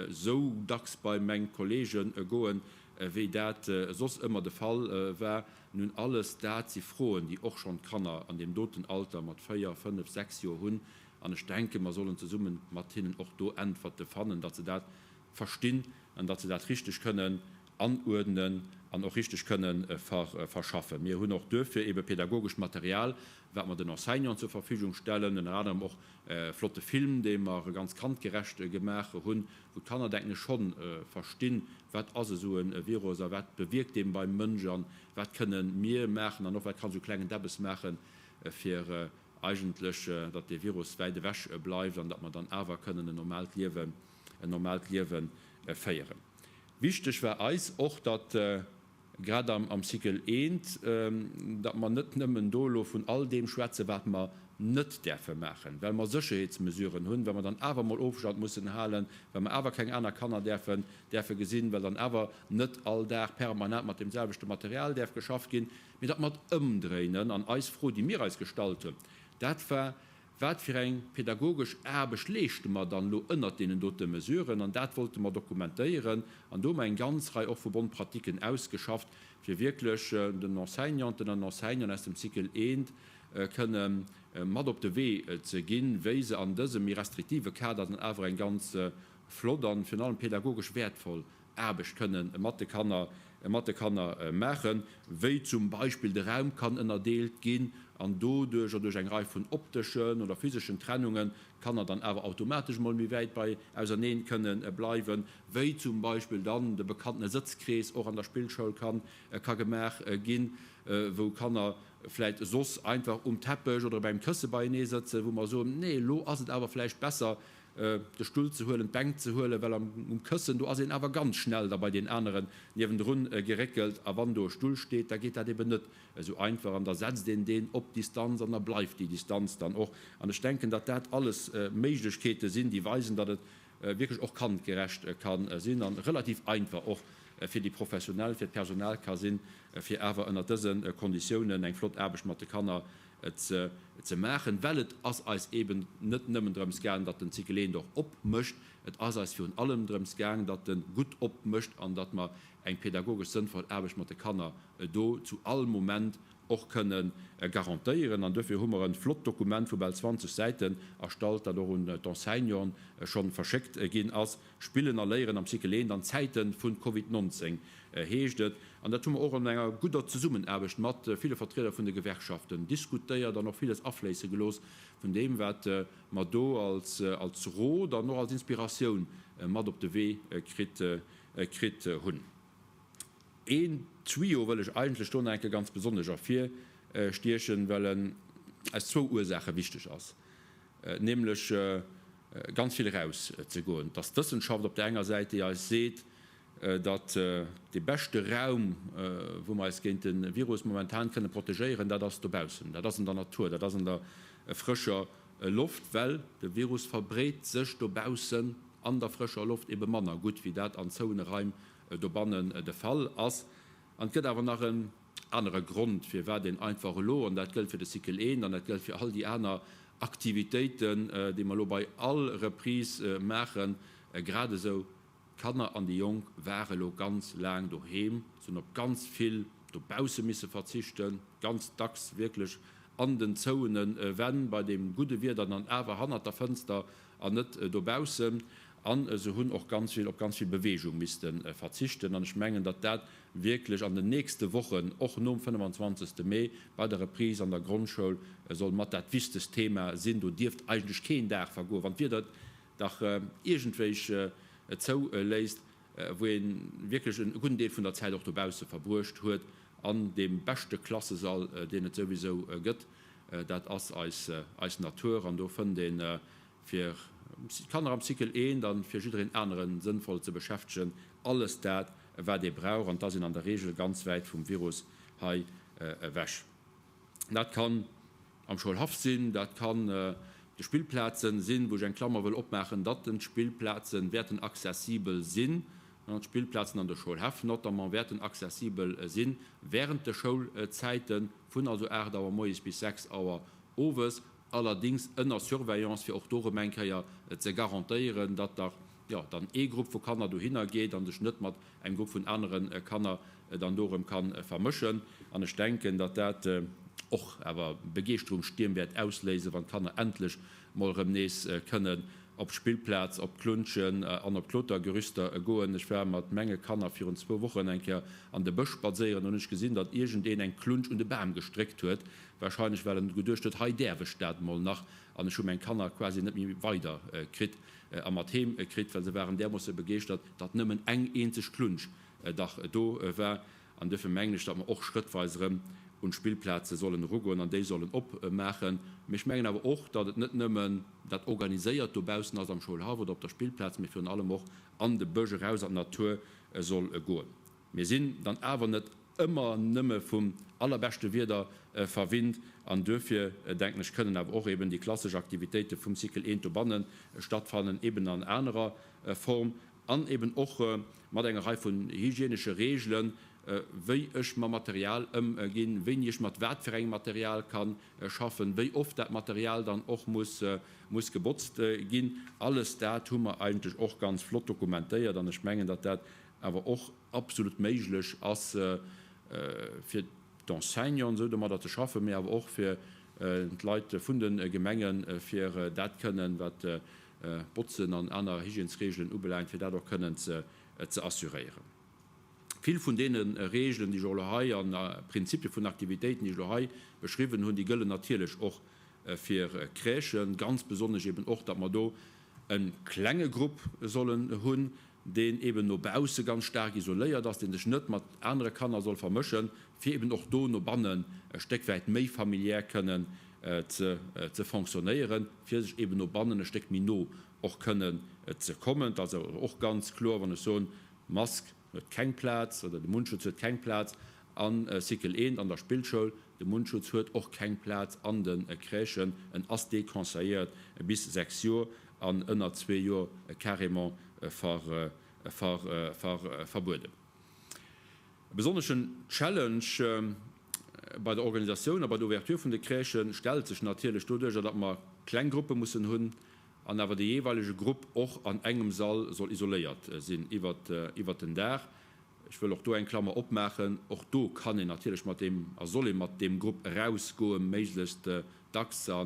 esou dacks bei meng Kollege goen, wéi dat soss ëmmer de Fall war. Nun, alles dat si Froen, déi och schonn d'Kanner an deem doten Alter mat 4, 5, 6 Joer hunn. An ech denken, mer sollen zesumme mat hinnen och do Äntwerte fannen, datt se dat verstinn an datt se dat richteg kënnen anuerdnen an och richteg kënnen verschaffen. Mir hunn och duerfir ebe pädagogescht Material, wat mer den Enseignanten zur Verfügung stellen, ënner anerem och e flotte Film, dee mer ganz kandgerecht gemaach hunn, wou d'Kanner, denken ech, schonn verstinn, wat ass esou e Virus a wat bewierkt dee beim Mënsch an wat kënne mir maachen an och wat kann esou klengen Debbes maachen, fir eigentlech, datt dee Virus wäit ewech bleift an datt mer dann awer kënnen en normaalt Liewen, en normaalt Liewe féieren. Wichteg war eis och, datt grad am Cycle I, datt mer net nëmmen do elo vun all deem schwätzen, wat mer net däerfe maachen, well mer Sécherheetsmesuren hunn, well mer dann awer emol Ofstand mussen halen, well mer awer keng aner Kanner däerfen, däerfe gesinn, well dann awer net all Dag permanent mat deemselwechte Material däerf geschafft ginn, mee datt mer et ëmdréinen. An eis Fro, déi mir eis gestallt hunn, dat war, Wat fir eng pedagogesch Aarbecht leeschte mer dann elo ënnert deenen dote Mesuren? An dat wollte mer dokumentéieren. An do hu mer eng ganz Rei och vu Bonne-pratiquen ausgeschafft, fir wierklech den Enseignanten an Enseignanten aus dem Cycle I kënne mat op de Wee ze ginn, wéi se an dësem méi restriktive Kader dann awer eng ganz flott an virun allem pedagogesch wäertvoll Aarbecht kënne mat de Kanner mat de Kanner maachen, wéi zum Beispill de Raum kann ënnerdeelt ginn an doduerch oder duerch eng Rei vun opteschen oder physeschen Trennungen d'Kanner dann awer automatesch emol méi wäit bei auserneen kënne bleiwen, wéi zum Beispill dann de bekannte Sëtzkrees och an der Spillschoul kann ka gemaach ginn, wou Kanner vläit soss einfach um Teppech oder op engem Kësse beienee sëtzen, wou mer soen, nee, elo ass et awer vläicht besser. de Stull ze huelen, d'Bänk ze huelen, well um Këssen, do ass een awer ganz schnell da bei deen aneren niewendrun geréckelt. A wann do e Stull steet, da geet dat eben net esou einfach an da setzt een deen op Distanz an da bleift déi Distanz dann och. An ech denken, datt dat alles Méiglechkeete sinn, déi weisen, datt et wierklech och kandgerecht ka sinn a relativ einfach och fir déi Professionell, fir d'Personal ka sinn, fir awer ënnert dëse Konditiounen eng flott Aarbecht mat de Kanner ze maachen. Well et ass eis eeben net nëmmen drëms gaang, datt den Cycle 1 och opmécht, et ass eis virun allem drëms gaang, datt e gutt opmécht an datt mer eng pädagogesch sënnvoll Aarbecht mat de Kanner do zu all Moment och kënne garantéieren. An duerfir hu mer e flott Dokument vu bal 20 Säiten erstallt, dat och un d'Enseignanten scho verschéckt ginn ass, Spillen a Léieren am Cycle 1 an Zäite vu Covid 19 heescht et. An dat hu mer och an enger gudder Zesummenaarbecht mat ville Vertrieder vun de Gewerkschaften diskutéiert an och villes afléisse gelooss vun deem, wat mer do als Rot an och als Inspiratioun mat op de Wee kritt hunn. Een Tuyau wëll ech eigentlech do nach eng Kéier ganz besonnesch ervirstiechen, well en aus zwou Ursaache wichteg ass, nämlech ganz vill eraus ze goen. Et ass d'Wëssenschaft op där enger Säit, déi eis seet, datt dee beschte Raum, wou mer eis géint de Virus momentan kënne protegéieren, dat ass dobaussen, dat ass an der Natur, dat ass an der frëscher Loft, well de Virus verbreet sech dobaussen an der frëscher Loft ebe manner gutt, wéi dat an zouene Raim dobannen de Fall ass. An et gëtt awer nach en anere Grond, firwat een einfach elo, an dat gëllt fir de Cycle 1 an dat gëllt fir all déi aner Aktivitéiten, déi mer elo bei all Reprise maachen, gradesou d'Kanner an déi Jonk ware elo ganz laang doheem, se hunn op ganz vill dobausse misse verzichten, ganz dacks wierklech an den zouene Wänn, bei deem gudde Wieder dann awer hannert der Fënster an net dobaussen. A se hunn och ganz vill op ganz vill Beweegung misste verzichten. An ech mengen, datt dat wierklech an den nächste Wochen, och nom 25. Mee, bei der Reprise an der Grondschoul soll mat dat wichtegst Thema sinn. Do dierft eigentlech keen Dag vergoen, wann d'Wieder et dach iergendwéich zouléisst, wou ee wierklech e gudden Deel vun der Zäit och dobausse verbruecht huet, an deem beschte Klassesall, deen et souwisou gëtt, dat ass eis Natur. An do fënnt ee fir d'Kanner am Cycle 1 an fir jiddereen aneren sënnvoll ze beschäftegen, alles dat wat ee brauch an et ass een an der Regel ganz wäit vum Virus hei ewech. Dat kann am Schoulhaff sinn, dat kann de Spillplazen sinn, wou ech eng Klammer wëll opmaachen, datt den d'Spillplazen wäerten accessibel sinn, d'Spillplazen an de Schoulhäff notamment wäerten accessibel sinn während de Schoulzäiten, vun also 8 Auer moies bis 6 Auer owes. allerdings ënner Surveillance, fir och do erëm eng Kéier ze garantéieren, datt dach, jo, dann ee Grupp vu Kanner dohinner geet a sech net mat engem Grupp vun anere Kanner dann do erëm ka vermëschen. An ech denken, datt dat och awer Begeeschterungsstierm wäert ausléisen, wann d'Kanner endlech mol erëm nees kënnen op d'Spillplaz, op d'Klunschen an op d'Klotergerüster goen. Ech war mat menge Kanner virun zwou Wochen eng Kéier an de Bësch spadséieren, hunn ech gesinn, datt iergendeen eng Klunsch un de Bam gestréckt huet. Wahrscheinlech well en geduecht huet, hei däerf ech dat mol nach, an ech hu meng Kanner quasi net méi weider kritt a mat heem kritt, well se waren därmoosse begeeschtert, datt nëmmen eng eenzeg Klunsch dach do war. An duerfir mengen ech, datt mer och schrëttweis erëm un d'Spillplaze sollen erugoen an déi sollen opmaachen. Mee ech mengen awer och, datt et net nëmmen dat Organiséiert dobaussen ass am Schoulhaff oder op der Spillplaz, mee virun allem och an de Bësch, eraus an d'Natur soll goen. Mir sinn dann awer net ëmmer nëmme vum allerbeschte Wieder verwinnt an duerfir, denken ech, kënnen awer och eben déi klassesch Aktivitéite vum Cycle 1 dobanne stattfannen, eben an anerer Form an eben och mat enger Rei vun hygienesche Reegelen, wéi ech mam Material ëmginn, wéini ech mat wat fir engem Material ka schaffen, wéi oft dat Material dann och muss gebotzt ginn. Alles dat hu mer eigentlech och ganz flott dokumentéiert an ech mengen, datt dat awer och absolut méiglech ass fir d'Enseignanten esou domadder ze schaffen, mee awer och fir d'Leit vun de Gemengen, fir dat kënnen, wat Botzen an aner Hygiènesregelen ubelaangt, fir dat och kënnen ze assuréieren. Vill vun deene Regelen, déi ech och elo hei, an Prinzipie vun Aktivitéiten, déi ech elo hei beschriwwen hunn, déi gëllen natierlech och fir Crèchen, ganz besonnesch eben och, datt mer do e klenge Grupp sollen hunn, deen eben no bausse ganz staark isoléiert ass, dee sech net mat anere Kanner soll vermëschen, fir eben och do no bannen e Stéck wäit méi familiär kënnen. ze fonctionnéieren, fir sech eben no bannen e Stéck méi no och kënnen ze kommen. Dat ass awer och ganz kloer, wann ech soen, d'Mask huet keng Plaz oder de Mundschutz huet keng Plaz a Cycle eent an der Spillschoul, de Mundschutz huet och keng Plaz an de Crèchen, en ass deconseilléiert bis 6 Joer an ënner zwee Joer carrément verbueden. E besonneschen Challenge bei der Organisatioun a bei der Ouverture vun de Crèchë stellt sech natierlech doduercher, datt mer kleng Gruppe mussen hunn an awer de jeeweilege Grupp och an engem Sall soll isoléiert sinn iwwert den Dag. Ech wëll och do eng Klammer opmaachen, Och do kann een natierlech mat deem a soll ee mat deem Grupp erausgoen, méiglechst dacks a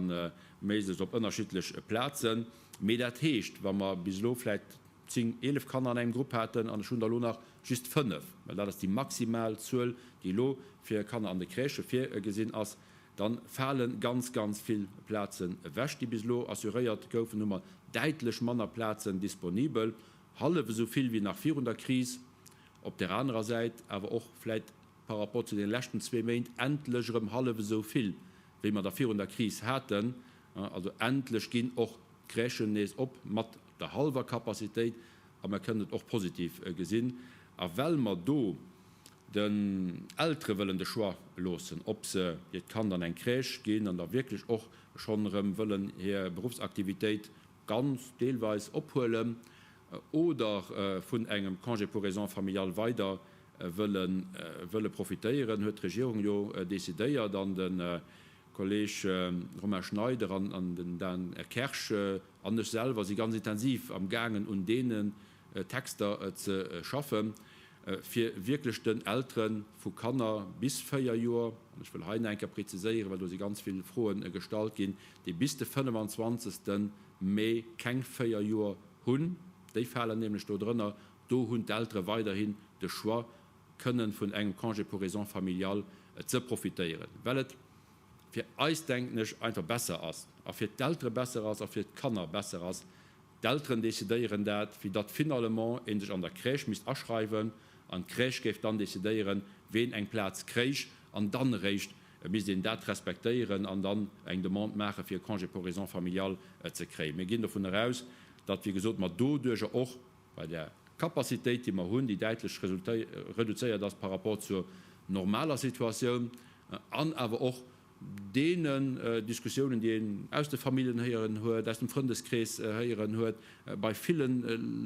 méiglechst op ënnerschiddlech Plazen. Mee dat heescht, wa mer bis elo vläicht 10, 11 Kanner an engem Grupp haten an ech hunn der elo nach just 5, well dat ass déi maximal Zuel, déi elo fir Kanner an de Crèchë virgesinn ass, da fale ganz, ganz vill Plazen ewech, déi bis elo assuréiert goufen, hu mer däitlech manner Plazen disponibel, hallef esou vill wéi nach virun der Kris. Op där anerer Säit awer och vläit par rapport zu deene leschten zwee Méint endlech erëm hallef esou vill, wéi mer der virun der Kris haten. Also endlech ginn och d'Crèchen nees op mat der hallwer Capacitéit a mer kënnen et och positiv gesinn. A well mer do den Eltere wëllen de Choix loossen, ob se hiert Kand an eng Crèche ginn an da wierklech och schonn erëm wëllen hir Beruffsaktivitéit ganz, deelweis ophuelen oder vun engem Congé pour raisons familiales weider wëlle profitéieren, huet d'Regierung jo decidéiert an de Kolleg Romain Schneider an den Dan Kersch an ech selwer si ganz intensiv am gaangen un deenen Texter ze schaffen, fir wierklech den Eltere vu Kanner bis 4 Joer, an ech wëll hei nach eng Kéier preziséieren, well do si ganz vill Froen gestallt ginn, déi bis de 25. Mee keng 4 Joer hunn, déi falen nämlech do drënner, do hunn d'Eltere weiderhin de Choix, kënnen vun engem Congé pour raisons familiales ze profitéieren, well et fir eis, denken ech, einfach besser ass a fir d'Eltere besser ass a fir d'Kanner besser ass. D'Elteren decidéieren dat, wéi datt finalement ee sech an der Crèche misst aschreiwen an d'Crèche géif dann decidéieren, ween eng Plaz kréich an dann eréischt misst een dat respektéieren an dann eng Demande maache fir e Congé pour raisons familiales ze kréien. Mir ginn dovun eraus, datt, wéi gesot, mer doduerjer och bei där Capacitéit, déi mer hunn, déi däitlech reduzéiert ass par rapport zur normaler Situatioun, an awer och deenen Diskussiounen, déi een aus de Familljen héieren huet, aus dem Frëndeskrees héieren huet, bei ville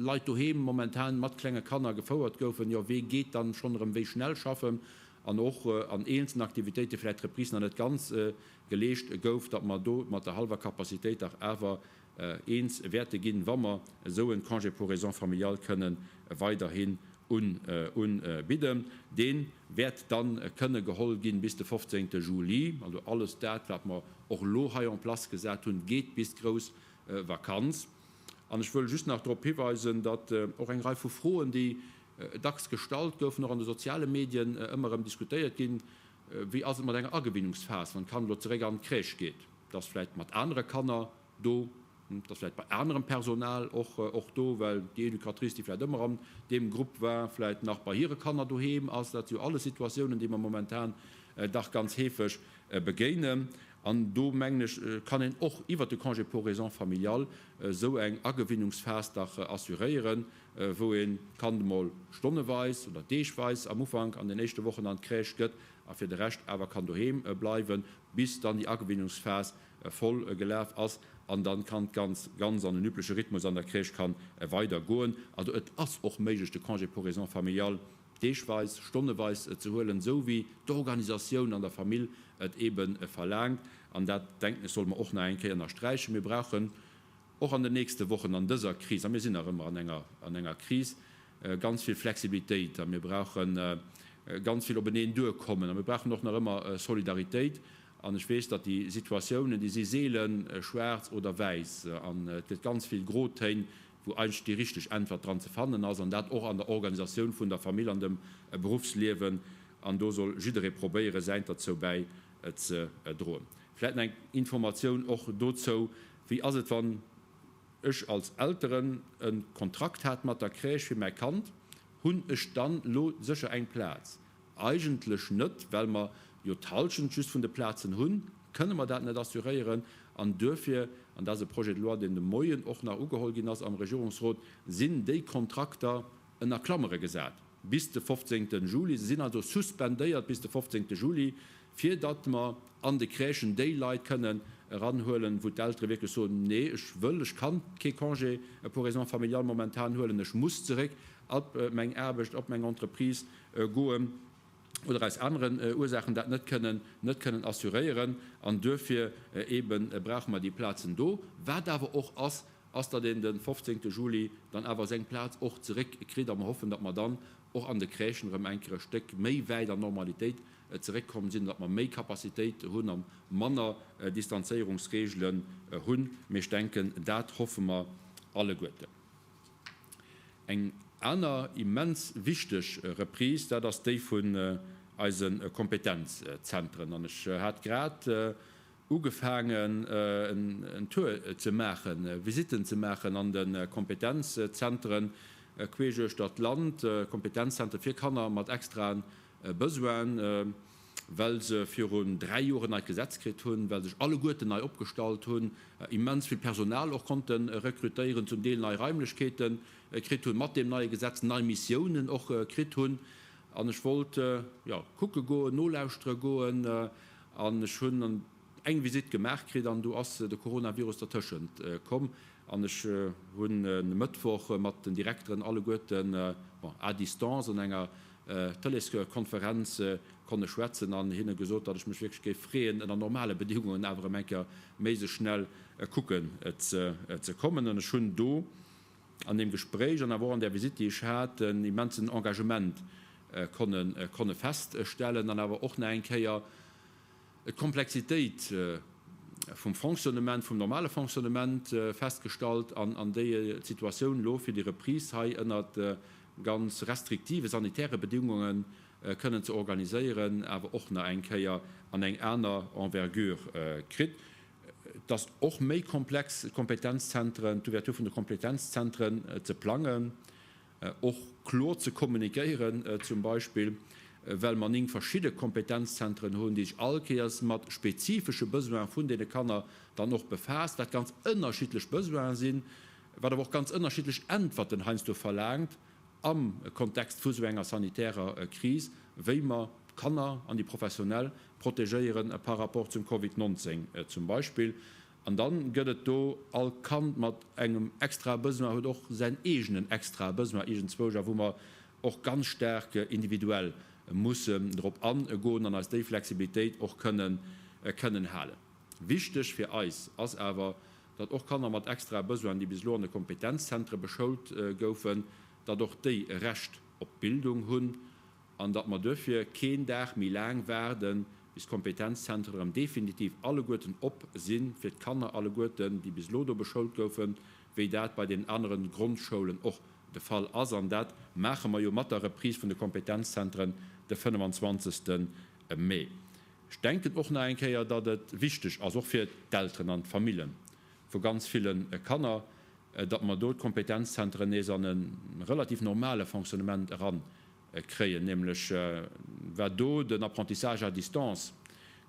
Leit doheem momentan mat klenge Kanner gefouert goufen, jo, wee geet dann schonn erëm wéi schnell schaffen, an och an eenzelnen Aktivitéite vläicht d'Reprise nach net ganz geleescht gouf, datt mer do mat der hallwer Capacitéit dach awer eens wäerte ginn, wa mer esou en Congé pour raisons familiales kënnen weiderhin unbidden. Dee wäert dann kënne geholl ginn bis de 15. Juli. Also alles dat, wat mer och elo hei en place gesat hunn, geet bis d'grouss Vakanz. An ech wëll just nach drop hiweisen, datt och eng Rei vu Froen, déi dacks gestallt goufen, och an de soziale Medien ëmmer erëm diskutéiert ginn, Wéi ass et mat enger Agewinnungsphas, wann d'Kand elo zeréck an d'Crèche geet? Et ass vläicht mat anere Kanner do, et ass vläicht bei anerem Personal och och do, well déi Educatrice, déi vläicht ëmmer an deem Grupp war, vläicht nach bei hire Kanner doheem ass. Dat si jo alles Situatiounen, déi mer momentan dach ganz heefeg begéinen. An do, mengen ech, kann een och iwwert de Congé pour raisons familiales esou eng Agewinnungsphas dach assuréieren, wou een d'Kand emol stonneweis oder deegweis am Ufank an den éischte Wochen an d'Crèche gëtt a fir de Rescht awer kann doheem bleiwen, bis dann déi Agewinnungsphas voll gelaf ass an dann d'Kand ganz ganz an den übleche Rhythmus an der Crèche kann weider goen. Also et ass och méiglech de Congé pour raisons familiales deegweis, stonneweis ze huelen, esou wéi d'Organisatioun an der Famill et eebe verlaangt. An dat, denken ech, solle mer och nach eng Kéier ënnersträichen. Mir brauchen och an den nächste Wochen an dëser Kris, a mir sinn nach ëmmer an enger an enger Kris, ganz vill Flexibilitéit a mir brauche ganz vill openeen duerkommen a mir brauchen och nach ëmmer Solidaritéit. An ech weess, datt déi Situatiounen, déi si seele schwaarz oder wäiss an et gëtt ganz vill Grotéin, wou eigentlech déi richteg Äntwert dran ze fannen ass, an dat och an der Organisatioun vun der Famill an dem Beruffsliewen. An do soll jidderee probéiere säint derzou bäi ze droen. Vläicht nach eng Informatioun och dozou, Wéi ass et, wann ech als Elteren e Kontrakt hat mat der Crèche fir mäi Kand? Hunn ech dann elo sécher eng Plaz? Eigentlech net, well mer jo d'Hallschent just vun de Plazen hunn. kënne mer dat net assuréieren. An duerfir, an dat ass e Projet de loi, deen de Moien och nach ugeholl ginn ass am Regierungsrot, sinn déi Kontrakter ënner Klammere gesat bis de 15. Juli. Se sinn also suspendéiert bis de 15. Juli, fir datt mer an de Crèchen déi Leit kënnen eranhuelen, wou d'Eltere wierklech soen, Nee, ech wëll, ech kann kee Congé pour raisons familiales momentan huelen, ech muss zeréck op meng Aarbecht, op meng Entreprise goen oder aus aneren Ursaachen dat net kënnen, net kënnen assuréieren. An duerfir eebe brauche mer déi Plazen do. Wat awer och ass, ass, datt een de 15. Juli dann awer seng Plaz och zeréck kritt a mer hoffen, datt mer dann och an de Crèchen erëm eng Kéier e Stéck méi wäit an d'Normalitéit zeréckkomm sinn, datt mer méi Capacitéit hunn a manner Distanzéierungsregelen hunn. Mee ech denken, dat hoffe mer alleguerten. Eng aner immens wichteg Reprise, dat ass déi vun eise Kompetenzzentren. An ech hat grad ugefaangen, en Tour ze maachen, Visitten ze maachen an de Kompetenzzentren queesch uechter d'Land, Kompetenzzentren fir Kanner mat extraen Besoinen, well se virun 3 Joer en neit Gesetz kritt hunn, well sech alleguerten nei opgestallt hunn, immens vill Personal och konnte rekrutéieren, zum Deel nei Raimlechkeete kritt hunn, mat deem neie Gesetz nei Missiounen och kritt hunn. An ech wollt, jo, kucke goen, nolauschtere goen an ech hunn eng Visitt gemaach kritt an du ass de Coronavirus dertëschent komm an ech hunn e Mëttwoch mat den Direkteren alleguerten, bon, à distance an enger Tëleeskonferenz konne schwätzen an hinne gesot, datt ech mech wierklech géif freeën, ënner normale Bedingungen awer erëm eng Kéier méi sech schnell kucken ze kommen. An ech hunn do an deem Gespréich an awer och an där Visitt, déi ech hat, en immensen Engagement konne feststellen an awer och nach eng Kéier d'Komplexitéit vum Fonctionnement, vum normale Fonctionnement festgestallt an déi d'Situatioun elo fir déi Reprise hei ënnert ganz restriktive sanitäre Bedingunge kënnen ze organiséieren, awer och nach eng Kéier an eng aner Envergure kritt. Et ass och méi komplex, d'Kompetenzzentren, d'Ouverture vun de Kompetenzzentren ze plangen. Och kloer ze kommunikéieren, zum Beispill well mer 9 verschidde Kompetenzzentren hunn, déi sech all Kéiers mat spezifesche Besoine vun deene Kanner dann och befaasst, wat ganz ënnerschiddlech Besoine sinn, wat awer och ganz ënnerschiddlech Äntwerten heiansdo verlaangt am Kontext vu sou enger sanitärer Kris, wéi mer d'Kanner an déi Professionell protegéiere par rapport zum Covid 19 zum Beispill. An dann gëtt et do, all Kand mat engem extrae Besoin huet och säin eegenen extrae Besoin iergendzwousch a wou mer och ganz staark individuell mussen drop agoen an eis déi Flexibilitéit och kënnen kënnen halen. Wichteg fir eis ass awer, datt och Kanner mat extrae Besoinen, déi bis elo an de Kompetenzzentre beschoult goufen, datt och déi e Recht op Bildung hunn an datt mer duerfir keen Dag méi laang waarden, bis d'Kompetenzzentren erëm definitiv alleguerten op sinn, fir d'Kanner alleguerten, déi bis elo do beschoult goufen, wéi dat bei deenen aneren Grondschoulen och de Fall ass. An dat maache mer jo mat der Reprise vun de Kompetenzzentren de 25. Mee. Ech denken och nach eng Kéier, datt et wichteg ass, och fir d'Elteren an d'Famille vu ganz ville Kanner, datt mer do d'Kompetenzzentren nees an e relativ normale Fonctionnement eran kréien, nämlech war do den Apprentissage à distance,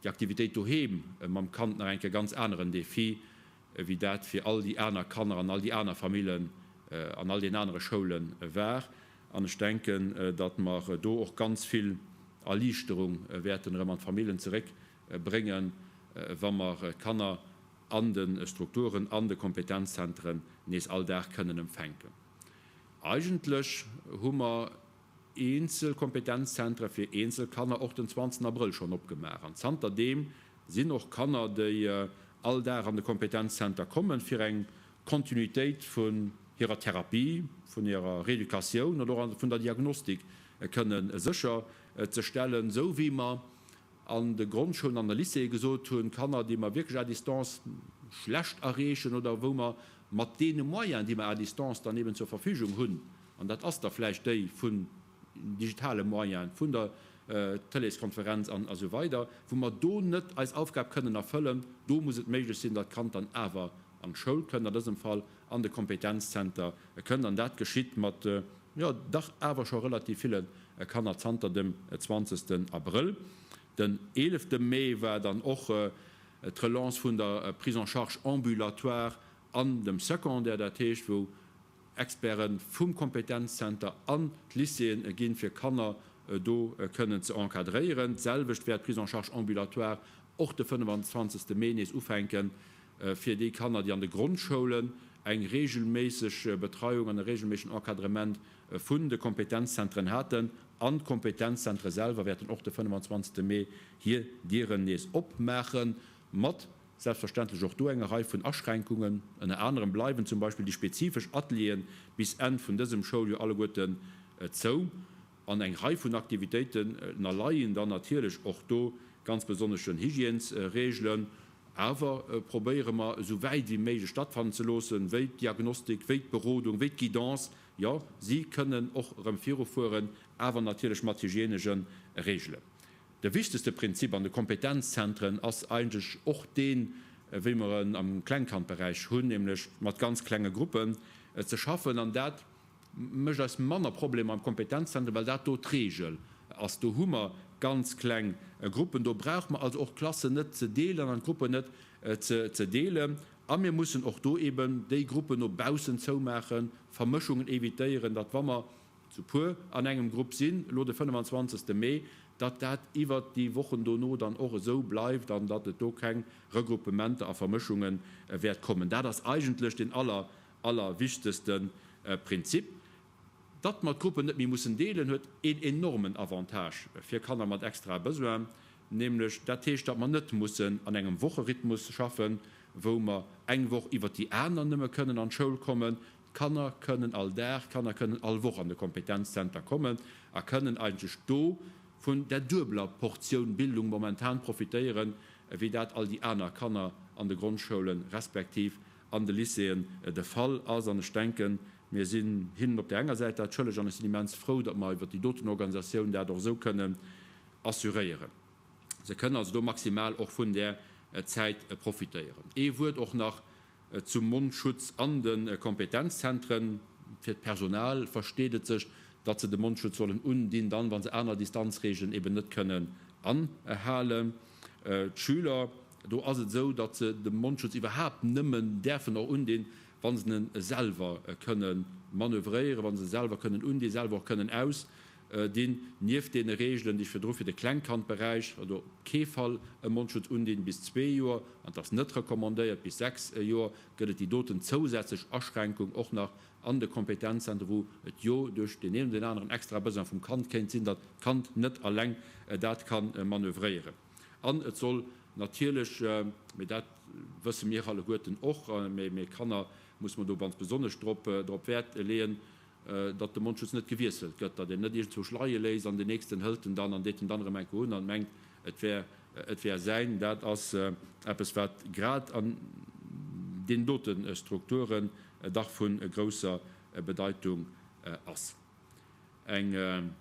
déi Aktivitéit doheem mam Kand nach eng Kéier ganz aneren Défi wéi dat fir all déi aner Kanner an all déi aner Famillen an all den anere Schoule war. An ech denken, datt mer do och ganz vill Erliichterung wäerten erëm an d'Famillen zeréckbréngen, wa mer d'Kanner an de Strukturen, an de Kompetenzzentren nees all Dag kënnen empfänken. Eigentlech hu mer eenzel Kompetenzzentre fir eenzel Kanner och den 20 Abrëll schonn opgemaach an zanter deem sinn och Kanner, déi all Dag an de Kompetenzzenter kommen, fir eng Kontinuitéit vun hirer Therapie, vun hirer Reeducatioun oder och vun der Diagnostik kënne sécher ze stellen, esou wéi mer an de Grondschoulen an de Lycéeë gesot hunn, Kanner, déi mer wierklech à distance schlecht erreechen oder wou mer mat deene Moyens, déi mer à distance dann eben zur Verfügung hunn, an dat ass da vläicht déi vun digitale Moyens, vun der Tëleeskonferenz an esou weider, wou mer do net eis Aufgab kënnen erfëllen, do muss et méiglech sinn, datt d'Kand dann awer an d'Schoul kënnt, an dësem Fall an de Kompetenzzenter kënnt. An dat geschitt mat, jo, dach awer scho relativ ville Kanner zanter dem 20. Abrëll. Den 11. Mee war dann och. d'Relance vun der Prise en charge ambulatoire an dem Secondaire, dat heescht wou Experte vum Kompetenzzenter an d'Lycéeën ginn, fir Kanner do kënnen ze encadréieren. D'selwecht wäert d'Prise en charge ambulatoire och de 25. Mee nees ufänken, fir déi Kanner, déi an de Grondschoulen eng reegelméisseg Betreiung an e reegelméissegen Encadrement vun de Kompetenzzentren haten. An d'Kompetenzzentre selwer wäerten och de 25. Mee hir Dieren nees opmaachen, mat selbstverständlech och do enger Rei vun Aschränkungen. Ënner anerem bleiwen zum Beispill déi spezifesch Atelieren bis Enn vun dësem Schouljoer alleguerten zou. An eng Rei vun Aktivitéiten ënnerleien dann natierlech och do ganz besonneschen Hygiènesreegelen. Awer probéiere mer esou wäit wéi méiglech stattfannen ze loossen, wéi d'Diagnostik, wéi d'Berodung, wéi d'Guidance. Jo, si kënnen och erëm virufueren, awer natierlech mat hygiènesche Reegelen. De wichtegste Prinzip an de Kompetenzzentren ass eigentlech och deen, wéi mer en am Klengkandberäich hunn, nämlech mat ganz klenge Gruppen ze schaffen. An dat mécht eis manner Problemer am Kompetenzzentrum, well dat do d'Regel ass. Do hu mer ganz kleng Gruppen. Do brauche mer also och d'Klassen net ze deelen an d'Gruppen net ze deelen. A mir mussen och do eben déi Gruppen no baussen zoumaachen, Vermëschungen évitéieren, datt wa mer zu puer an engem Grupp sinn, elo de 25. Mee, datt dat iwwert déi Wochen dono dann och esou bleift an datt et do keng Regruppementer a Vermëschunge wäert kommen. Dat ass eigentlech deen aller, allerwichtegste Prinzip. Datt mer d'Gruppen net méi mussen deelen, huet een enormen Avantage fir Kanner mat extrae Besoinen, nämlech dat heescht, datt mer net mussen an engem Wocherhythmus schaffen, wou mer eng Woch iwwert déi aner nëmme kënnen an d'Schoul kommen. D'Kanner kënnen all Dag, d'Kanner kënnen all Woch an de Kompetenzzenter kommen a kënnen eigentlech do vun der duebeler Portioun Bildung momentan profitéieren, wéi dat all déi aner Kanner an de Grondschoulen respektiv an de Lycéeën de Fall ass. An ech denken, mir sinn hinnen op där enger Säit dat schëlleg an ech sinn immens frou, datt mer iwwert déi doten Organisatioun dat och esou kënnen assuréieren. Se kënnen also do maximal och vun där Zäit profitéieren. Ee Wuert och nach zum Mondschutz an de Kompetenzzentren. Fir d'Personal versteet et sech, datt se de Mondschutz sollen undinn, dann, wa se aner Distanzreegelen eben net kënnen anhalen. D'Schüler, do ass et esou, datt se de Mondschutz iwwerhaapt nëmmen däerfen och undinn, wa se en selwer kënne manövréieren, wa se e selwer kënnen undinn, selwer och kënnen ausdinn. Nieft deene Reegelen, déi ech virdru fir de Klengkandberäich, also op kee Fall e Mondschutz undinn bis zwee Joer, an et ass net recommandéiert bis 6 Joer, gëtt et déi doten zousätzlech Aschränkung och nach an de Kompetenzzentren, wou et jo duerch deen een oder deen aneren extra Besoin vum Kand kéint sinn, datt d'Kand net alleng dat ka manövréieren. An et soll natierlech, mee dat wësse mir alleguerten och, mee Kanner muss mer do ganz besonnesch drop Wäert leeën, datt de Mondschutz net gewiesselt gëtt, datt een net iergendzwousch leie léisst an deen nächsten hëlt en dann an deet en dann erëm eng Kéier un an mengt, et wär et wär säin. Dat ass eppes, wat grad an deenen dote Strukturen dach vu grousser Bedeitung ass. Eng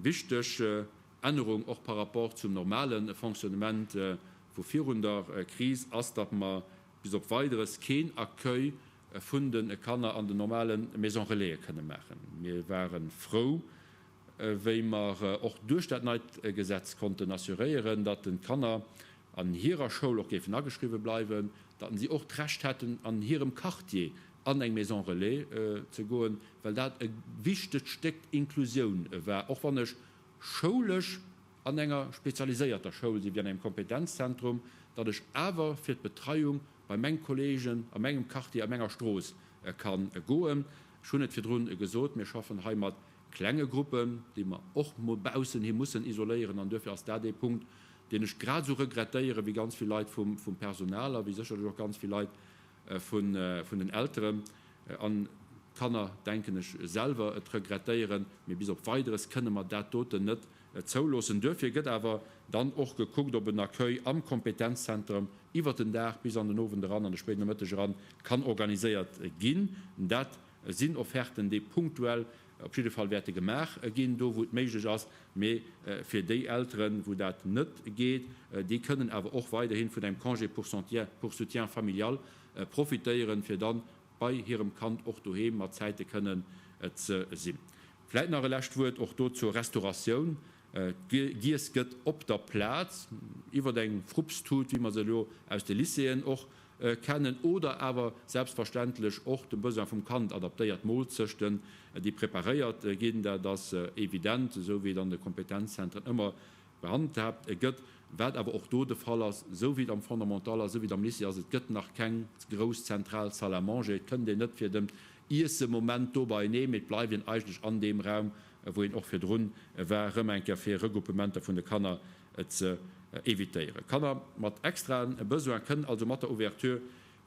wichteg Ännerung och par rapport zum normale Fonctionnement vu virun der Kris ass, datt mer bis op Weideres keen Accueil vun de Kanner an den normale Maisons Relaisen kënne maachen. Mir ware frou, wéi mer och duerch dat neit Gesetz konnten assuréieren, datt den d'Kanner an hirer Schoul och géifen ageschriwwe bleiwen, datt si och d'Recht hätten, an hirem Quartier an eng Maison Relais ze goen, well dat e wichtegt Stéck Inklusioun war, och wann ech schoulesch an enger spezialiséierter Schoul sinn, wéi an engem Kompetenzzentrum, datt ech awer fir d'Betreiung bei meng Kollegen a mengem Quartier, a menger Strooss ka goen. Ech hunn et virdrun gesot, mir schaffen hei mat klenge Gruppen, déi mer och no baussen hi mussen isoléieren, an duerfir ass dat ee Punkt, deen ech grad esou regrettéiere wéi ganz vill Leit vum Personal a wéi sécherlech och ganz vill Leit vun den Elteren an d'Kanner, denken ech, selwer et regrettéieren. Mee bis op Weideres kënne mer dat doten net zouloossen. Duerfir gëtt awer dann och gekuckt, ob en Accueil am Kompetenzzentrum iwwert den Dag bis an den Owend eran, an de spéiden Nomëtteg eran, kann organiséiert ginn. Dat sinn Offerten, déi punktuell op jidde Fall wäerte gemaach ginn, do wou et méiglech ass. Mee fir déi Elteren, wou dat net geet, déi kënnen awer och weiderhi vun engem Congé pour soutien familial profitéieren, fir dann bei hirem Kand och doheem mat Zäite kënnen ze sinn. Vläit nach e lescht Wuert och do zur Restauratioun. Giess gëtt op der Plaz iwwer eng Frupstut, wéi mer se elo aus de Lycéeën och kennen, oder awer selbstverständlech och dem Besoin vum Kand adaptéiert Moolzechten, déi preparéiert ginn. Dat ass evident, esou wéi et an de Kompetenzzentren ëmmer gehandhaabt gëtt, wat awer och do de Fall ass, esou wéi et am Fondamental ass, esou wéi et am Lycée ass, et gëtt nach keng grouss zentral Salle à manger, et kënnt een net fir den Iessemoment do beienee, mee et bleift een eigentlech an deem Raum, wou een och virdrun war, erëm eng Kéier fir Regruppementer vun de Kanner ze evitéieren. Kanner mat extraen Besoin kënnen also mat der Ouverture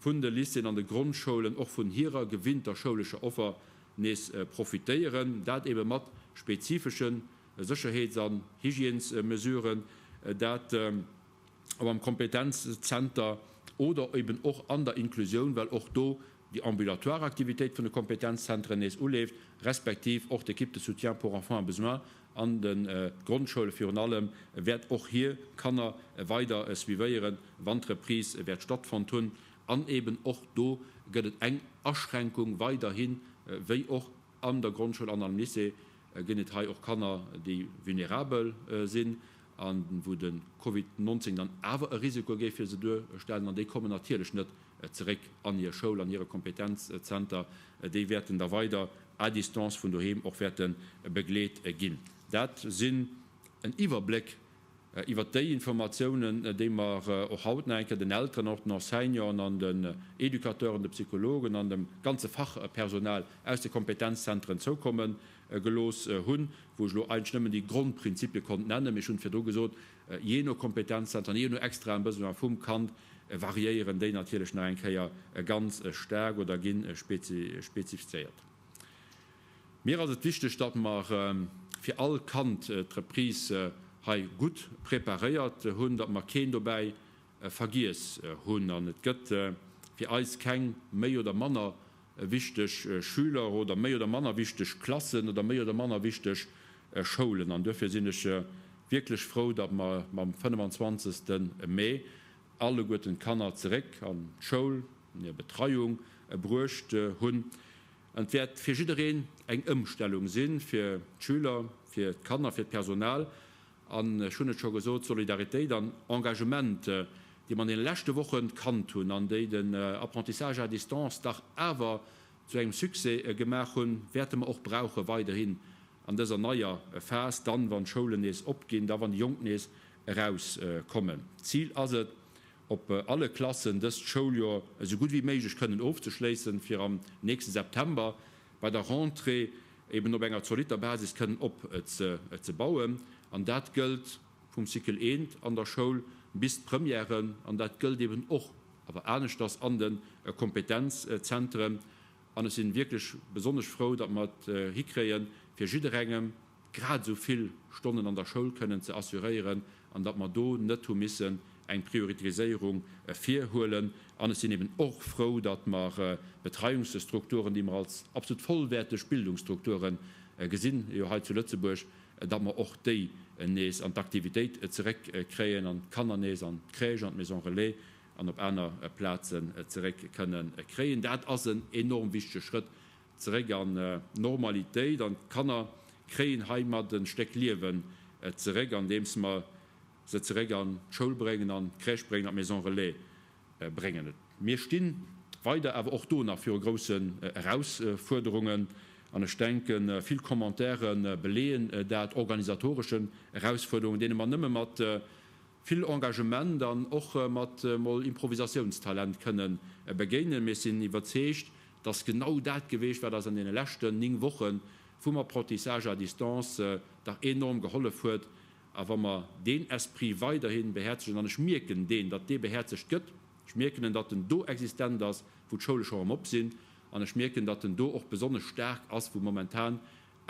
vun de Lycéeën an de Grondschoulen och vun hirer gewinnter schoulescher Offer nees profitéieren, dat ebe mat spezifesche Sécherheets an Hygiènesmesuren, dat ob am Kompetenzzenter oder eben och an der Inklusioun, well och do déi ambulatoire Aktivitéit vun de Kompetenzzentren nees uleeft, respektiv och d'Équipe de soutien pour enfants en besoin an de Grondschoule virun allem wäert och hir Kanner weider suivéieren, wann d'Reprise wäert stattfonnt hunn. An eben och do gëtt et eng Aschränkung weiderhin, wéi och an der Grondschoul an am Lycée ginn et hei och Kanner, déi vulnerabel sinn a wou de Covid 19 dann awer e Risiko géif fir se duerstellen. An déi kommen natierlech net zeréck an hir Schoul, an hire Kompetenzzenter. Déi wäerten da weider à distance vun doheem och wäerte begleet ginn. Dat sinn en Iwwerbléck iwwert déi Informatiounen, déi mer och haut nach eng Kéier den Elteren, och den Enseignanten an den Educateuren, de Psychologen an dem ganze Fachpersonal aus de Kompetenzzentren zoukomme gelooss hunn, wou ech elo eigentlech nëmmen déi Grondprinzipie konnt nennen. Mee ech hunn et virdru gesot, jee no Kompetenzzenter an jee no extraem Besoin vum Kand variéieren déi natierlech nach eng Kéier ganz staark oder gi spezifizéiert. Mir ass et wichteg, datt mer fir all Kand d'Reprise hei gutt preparéiert hunn, datt mer keen dobäi vergiess hunn. An et gëtt fir eis keng méi oder manner wichteg Schüler oder méi oder manner wichteg Klassen oder méi oder manner wichteg Schoulen. An duerfir sinn ech wierklech frou, datt mer mam 25. Mee alleguerten d'Kanner zeréck an d'Schoul, an hir Betreiung bruecht hunn. An et wäert fir jiddereen eng Ëmstellung sinn, fir d'Schüler, fir d'Kanner, fir d'Personal. An ech hunn et scho gesot, Solidaritéit an Engagement, déi mer an deene leschte Woche kannt hunn an déi den Apprentissage à distance dach awer zu engem Succès gemaach hunn, wäerte mer och brauche weiderhin an dëser neier Phas, dann, wann d'Schoulen nees opginn, da wann déi Jonk nees erauskommen. D'Zil ass et, op alle Klassen dëst Schouljoer esou gutt wéi méiglech kënnen ofzeschléissen, fir am nächste September bei der Rentrée eben op enger zolitter Basis kënnen opzebauen. An dat gëllt vum Cycle I an der Schoul bis d'Premièren, an dat gëllt eben och, awer aneschters, an de Kompetenzzentren. An ech si wierklech besonnesch frou, datt mer et hikréien, fir jidderengem grad esou vill Stonnen an der Schoul kënnen ze assuréieren an datt mer do net hu missen eng Prioritéiséierung virhuelen. An ech sinn eben och frou, datt mer d'Betreiungsstrukturen, déi mer als absolut vollwäerteg Bildungsstrukture gesinn, jo hei zu Lëtzebuerg, datt mer och déi nees an d'Aktivitéit zeréckkréien an d'Kanner nees an d'Crèche, an d'Maison relais an op aner Plazen zeréck kënne kréien. Dat ass en enorm wichtege Schrëtt zeréck an d'Normalitéit an d'Kanner kréien heimat e Stéck Liewen zeréck, andeems mer se zeréck an d'Schoul bréngen, an d'Crèche bréngen, an d'Maison relais bréngen. Mir sti weider awer och do nach viru groussen Erausfuerderungen an ech denken, vill Commentaire beleeën dat, organisatoreschen Erausfuerderungen, deene mer nëmme mat vill Engagement an och mat mol Improvisatiounstalent kënne begéinen. Mee ech sinn iwwerzeegt, dass genau dat geweecht, wat eis an deene leschten 9 Woche vum Apprentissage à distance dach enorm gehollef huet. A wa mer deen Esprit weiderhi behäerzegen, an ech mierken deen, datt dee behäerzegt gëtt, ech mierken en, datt en do existent ass, wou d'Schoule scho erëm op sinn, an ech mierken, datt en do och besonnesch staark ass, wou momentan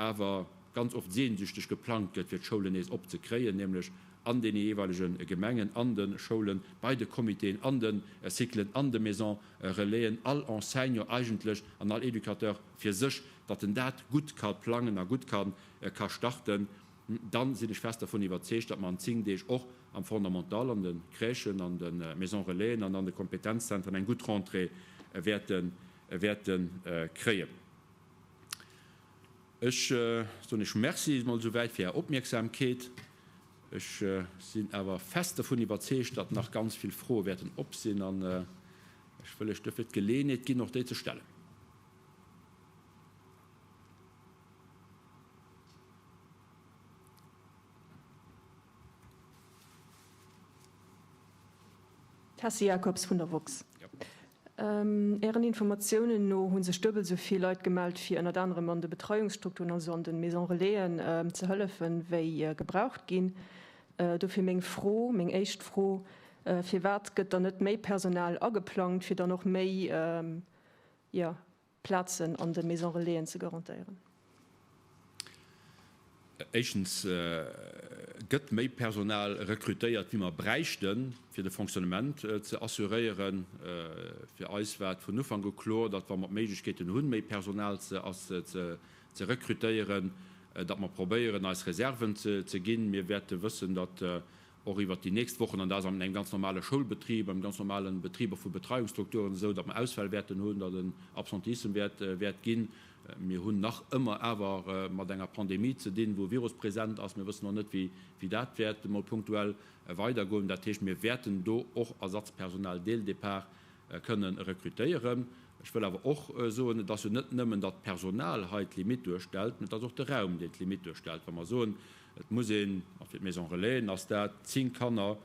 awer ganz oft sehnsüchteg geplangt gëtt, fir d'Schoulen nees opzekréien, nämlech an deene jeeweilege Gemengen, an de Schoulen, bei de Comitéen, an de Cyclen, an de Maisons relaisen, all Enseignant eigentlech an all Educateur fir sech, datt en dat gutt ka plangen a gutt ka ka starten, dann sinn ech fest dervun iwwerzeegt, datt mer an 10 Deeg och am Fondamental, an de Crèchen, an de Maisons relaisen an an de Kompetenzzentren eng gutt Rentrée wäerte wäerte kréien. Ech soen Iech Merci emol esouwäit fir Är Opmierksamkeet. Ech sinn awer fest dovun iwwerzeegt, datt nach ganz vill Froe wäerten op sinn an ech wëll Iech duerfir d'Geleeënheet ginn, och déi ze stellen. Tessy Jacobs vun der woxx. Ären Informatiounen no hu sech duebel esou vill Leit gemellt, fir ënnert anerem an de Betreiungsstrukturen, also an de Maison Relaisen, ze hëllefen, wéi gebraucht ginn. Dofir meng Fro, meng éischt Fro, Firwat gëtt dann net méi Personal ageplangt, fir dann och méi, jo, Plazen an de Maison Relaisen ze garantéieren? Éischtens gëtt méi Personal rekrutéiert, wéi mer bräichten, fir de Fonctionnement ze assuréieren. Fir eis war et vun Ufank u kloer, datt wa mer d'Méiglechkeeten hunn, méi Personal ze rekrutéieren, datt mer probéieren, eis Reserven ze ginn. Mir wäerte wëssen, datt och iwwert déi nächst Wochen, an dat ass an engem ganz normale Schoulbetrib, am ganz normale Betrib och vu Betreiungsstrukturen esou, datt mer Ausfäll wäerten hunn, datt en Absenteissem wäert wäert ginn. Mir hunn nach ëmmer awer mat enger Pandemie ze dinn, wou e Virus present ass. Mir wëssen och net, wéi wéi dat wäert emol punktuell weidergoen. Dat heescht, mir wäerten do och Ersatzpersonal dès le départ kënnen rekrutéieren. Ech wëll awer och soen, et ass jo net nëmmen, datt d'Personal hei d'Limitt duerstellt, mä et ass och de Raum, deen d'Limitt duerstellt. Wa mer soen, Et muss een, a fir d'Maison Relaisen ass dat 10 Kanner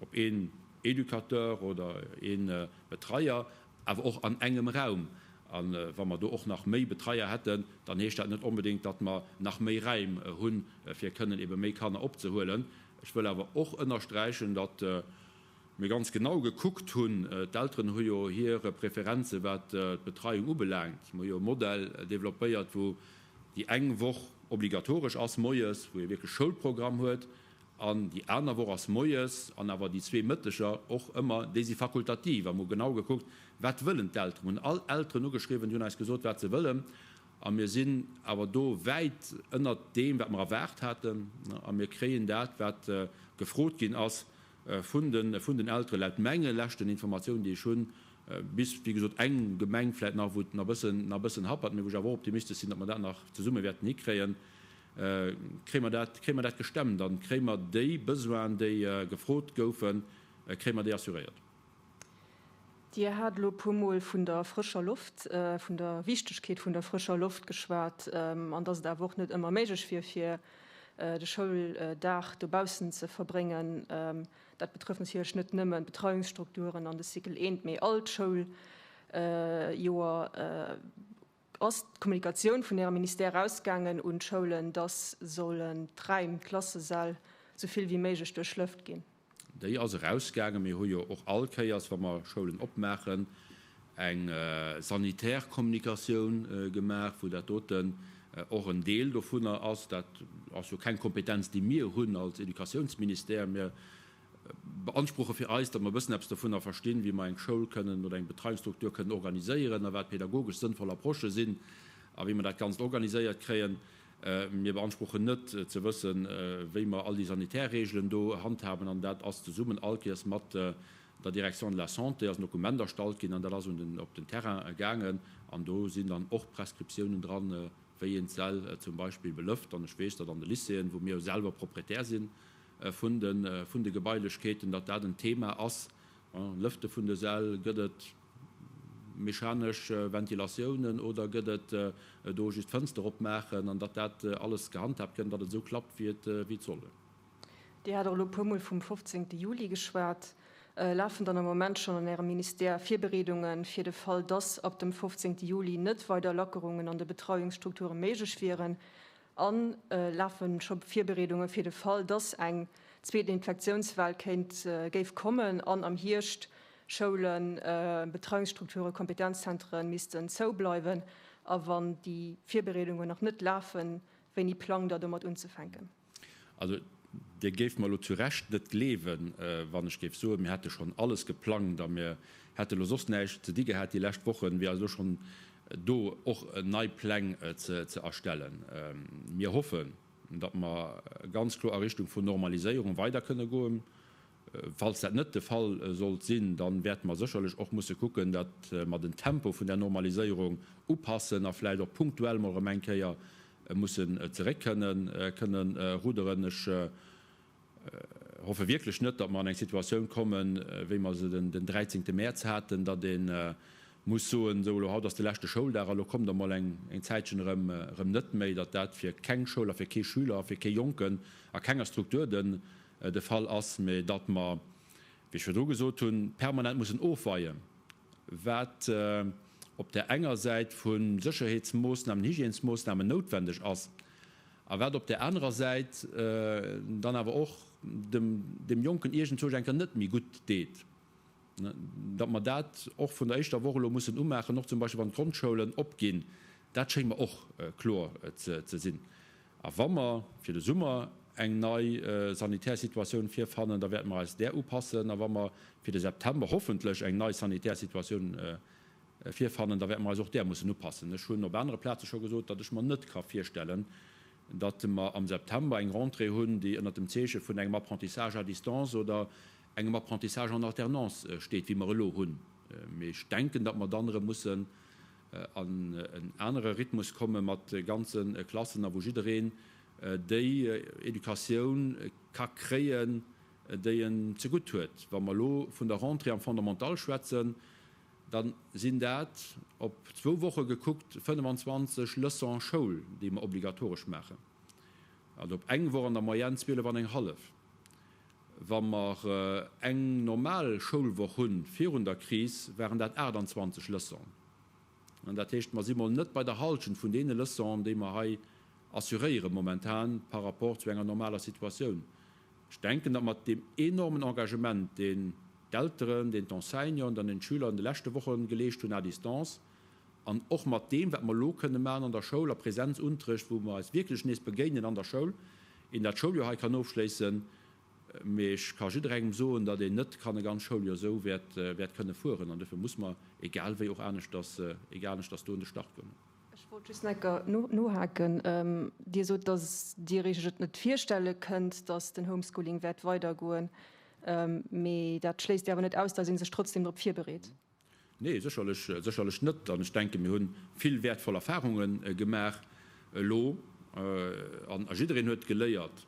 op een Educateur oder ee Betreier, awer och an engem Raum. A wa mer do och nach méi Betreier hätten, dann heescht dat net onbedéngt, datt mer nach méi Räim hunn, fir kënnen ebe méi Kanner opzehuelen. Ech wëll awer och ënnersträichen, datt mir ganz genau gekuckt hunn, d'Elteren hu jo hir Preferenze wat d'Betreiung ubelaangt. Mir hu jo e Modell developpéiert, wou déi eng Woch obligatoresch ass moies, wou ee wierklech Schoulprogramm huet, an déi aner Woch ass moies an awer déi zwee Mëtteger och ëmmer, déi si fakultativ. A mir hu genau gekuckt, wat wëllen d'Elteren. Mir hunn all Elteren ugeschriwwen, déi hunn eis gesot, wat se wëllen. A mir sinn awer do wäit ënnert deem, wat mer erwaart haten. A mir kréien dat, wat gefrot ginn ass vun den Elteren, laut menge leschten Informatiounen, déi ech hunn, Bis, wéi gesot, eng Gemeng vläicht nach, wou et nach e bëssen, nach e bëssen happert, mee wou ech awer och optimistesch sinn, datt mer dat nach zesumme wäerten hikréien, kréie mer dat, kréie mer dat gestemmt an kréie mer déi Besoinen, déi gefrot goufen, kréie mer déi assuréiert. Dir hat elo e puermol vun der frëscher Loft, vun der Wichtegkeet vun der frëscher Loft geschwat an datt et awer och net ëmmer méiglech wier, fir de Schouldag dobaussen ze verbréngen. Dat betrëfft natierlech net nëmmen d'Betreiungsstrukturen an de Cycle I, mee all d'Schouljoer. Ass d'Kommunikatioun vun Ärem Ministère erausgaangen un d'Schoulen, dass sollen d'Räim, d'Klassesäll sou vill wéi méiglech duerchlëft ginn? Déi ass erausgaangen. Mir hu jo och all Kéiers, wa mer Schoulen opmaachen, eng sanitär Kommunikatioun gemaach, wou dat doten och en Deel dovunner ass. Dat ass jo keng Kompetenz, déi mir hunn als Educatiounsministère. Mir beanspruche fir eis, datt mer e bëssen eppes dovunner verstinn, wéi mer eng Schoul kënnen oder eng Betreiungsstruktur kënnen organiséieren a wat pedagogesch sënnvoll Approchë sinn a wéi mer dat Ganzt organiséiert kréien. Mir beanspruchen net ze wëssen, wéi mer all déi sanitär Regeln do handhaben an dat ass zesummen allkéiers mat der Direction de la Santé ass en Dokument erstallt ginn an dat ass un den, op den Terrain gaangen an do sinn dann och Prescriptiounen dran, wéi een d'Säll zum Beispill belëft. An ech weess, datt an de Lycéeën, wou mir jo selwer Proprietär si vun de, vun de Gebailechkeeten, datt dat en Thema ass, Lëfte vun de Säll, gëtt et mechanesch Ventilatiounen oder gëtt et do just Fënster opmaachen an datt dat alles gehandhaabt gëtt an datt et esou klappt, wéi et, wéi et soll. Dir hat och elo e puermol vum 15. Juli geschwat. Lafen dann am Moment schonn an Ärem Ministère Virbereedunge fir de Fall, dass ab dem 15. Juli net weider Lackerungen an de Betreiungsstrukture méiglech wieren? A lafe scho Virbereedunge fir de Fall, dass eng zweet Infektiounswell kéint, géif kommen an am Hierscht Schoulen, Betreiungsstrukture, Kompetenzzentere missten zoubleiwen? A wann déi Virbereedungen nach net lafen, wéini plangt Der domat unzefänken? Also, Dir géift mer elo zu Recht net gleewen, wann ech géif soen, mir hätte schonn alles geplangt a mir hätte elo soss näischt ze di gehat déi lescht Wochen, wéi eis elo schonn do och nei Pläng ze erstellen. Mir hoffen, datt mer ganz kloer a Richtung vun Normaliséierung weider kënne goen. Falls dat net de Fall sollt sinn, da wäerte mer sécherlech och musse kucken, datt mer den Tempo vun där Normaliséierung upassen a vläicht och punktuell mol erëm eng Kéier. mussen zeréck kënnen kënnen rudderen. Ech hoffe wierklech net, datt mer an eng Situatioun kommen, wéi mer se den 13 Mäerz haten, datt ee muss soen, esou elo haut ass de leschte Schouldag a lo kommt Der mol eng Zäitchen erëm erëm net méi, datt dat fir keng Schoul a fir kee Schüler a fir kee Jonken a kenger Struktur den de Fall ass, mä datt mer, wéi ech virdru gesot hunn, permanent mussen ofweien, wat op där enger Säit vu Sécherheetsmoossnamen, Hygiènesmoossnamen noutwendeg ass a wat op där anerer Säit dann awer och dem Jonken iergendzwousch eng Kéier net méi gutt deet, datt mer dat och vun der éischter Woch elo mussen umaachen, och zum Beispill wann d'Grondschoulen opginn, dat schéngt mer och kloer ze sinn. A wa mer fir de Summer eng nei sanitär Situatioun virfannen, da wäerte mer eis där upassen. A wa mer fir de September hoffentlech eng nei sanitär Situatioun virfannen, da wäerte mer eis och där mussen upassen. Ech hunn op anere Plaze scho gesot, datt ech mer net ka virstellen, datt mer am September eng Rentrée hunn, déi ënnert dem Zeeche vun engem Apprentissage à distance oder engem Apprentissage en alternance steet, wéi mer elo hunn. Mee ech denken, datt mer dann erëm mussen an en anere Rhythmus komme mat ganze Klassen a wou jiddereen déi Educatioun ka kréien, déi en zegutt huet. Wa mer elo vun der Rentrée am Fondamental schwätzen, da sinn dat op zwou Woche gekuckt 25 Leçons Schoul, déi mer obligatoresch maachen, also op eng Woch an der Moyenne 12 an eng hallef. Wa mer eng normal Schoulwoch hunn, virun der Kris waren dat 28 Leçonen. Dat heescht, mer si mol net bei der Halschent vun deene Leçonen, déi mer hei assuréiere momentan par rapport zu enger normaler Situatioun. Ech denken, datt mat deem enormen Engagement, deen d'Elteren, deen d'Enseignanten an deen d'Schüler an de leschte Woche geleescht hunn à distance, an och mat deem, wat mer elo kënne maachen an der Schoul a Präsenzunterrecht, wou mer eis wierklech nees begéinen an der Schoul, een dat Schouljoer hei kann ofschléissen. Mee ech ka jidderengem soen, datt een net kann e ganz Schouljoer esou wäert wäert kënne fueren. An dofir muss mer, egal wéi, och aneschters, aneschters do un de Start goen. Ech wollt just nach eng Kéier nohaken. Dir sot, datt Dir Iech et net virstelle kënnt, datt den Homeschooling wäert weidergoen. Mee dat schléisst jo awer net aus, datt ee sech trotzdem drop virbereet. Nee, sécherlech, sécherlech net. An ech denken, mir hu vill wäertvoll Erfahrunge gemaach elo. An jiddereen huet geléiert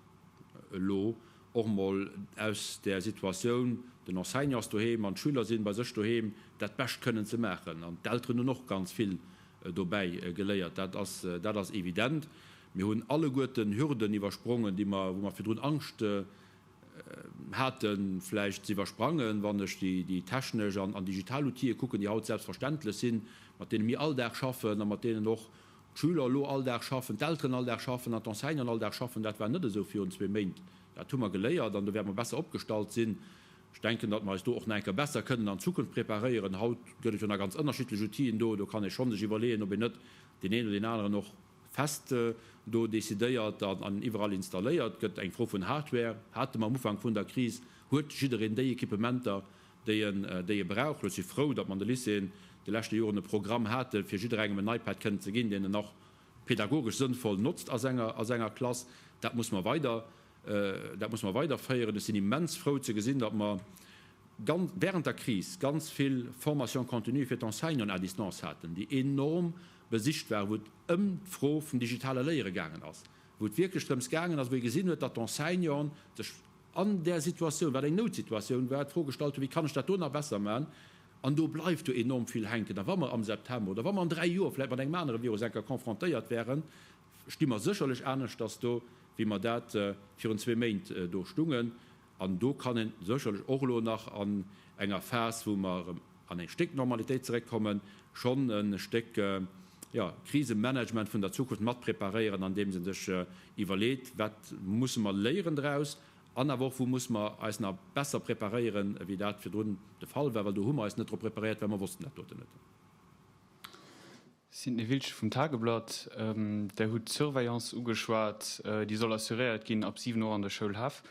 elo och mol aus där Situatioun, den Enseignant ass doheem an d'Schüler sinn bei sech doheem, dat Bescht kënnen ze maachen. An d'Elteren hunn och ganz vill dobäi geléiert. Dat ass, dat ass evident. Mir hunn alleguerten Hürden iwwersprongen, déi mer, wou mer virdrun Angscht haten, vläicht ze iwwersprangen, wann ech déi technesch an digital Outile kucken, déi haut selbstverständlech sinn, mat deene mir all Dag schaffen a mat deenen och d'Schüler elo all Dag schaffen, d'Elteren all Dag schaffen an d'Enseignanten all Dag schaffen. Dat war net esou virun zwee Méint. Dat hu mer geléiert an do wäerte mer besser opgestallt sinn. Ech denken, datt mer eis do och nach eng Kéier besser kënnen an d'Zukunft preparéieren. Haut gëtt et jo nach ganz ënnerschiddlech Outile do. Do kann ee schonn sech iwwerleeën, ob een net deen een oder deen aneren och fest do decidéiert an iwwerall installéiert gëtt. Eng Fro vun Hardware hate mer am Ufank vun der Kris. Huet jiddereen déi Equipementer, déi en, déi e brauch? Ech si frou, datt mer an de Lycéeën de leschte Joren e Programm hate fir jidderengem en iPad kënnen ze ginn, deen en och pedagogesch sënnvoll notzt a senger, a senger Klass. Dat muss mer weider, dat muss mer weiderféieren. Ech sinn immens frou ze gesinn, datt mer ganz, während der Kris ganz vill Formation continue fir d'Enseignanten à distance haten, déi enorm besicht waren, wou et ëm d'Fro vum digitale Léiere gaangen ass, wou et wierklech drëms gaangen ass, wou ee gesinn huet, datt d'Enseignanten sech an där Situatioun, wat eng Noutsituatioun war, d'Fro gestallt hunn, wéi kann ech dat do nach besser maachen? An do bleift jo enorm vill hänken. A wa mer am September oder wa mer an dräi Joer vläicht mat engem anere Virus eng Kéier confrontéiert wären, sti mer sécherlech aneschters do, wéi mer dat virun zwee Méint do stungen. An do kann een sécherlech och elo nach an enger Phas, wou mer erëm an eng Stéck Normalitéit zeréckkommen, schonn e Stéck, jo, Krisemanagement vun der Zukunft mat preparéieren, andeems ee sech iwwerleet, Wat musse mer léieren draus an awer och, wou musse mer eis nach besser preparéieren, wéi dat virdrun de Fall war, well do hu mer eis net drop preparéiert, well mer wossten dat doten net. Sidney Wiltsch vum Tageblatt, Der hutt d'Surveillance ugeschwat, déi soll assuréiert ginn ab 7 Auer an de Schoulhäff.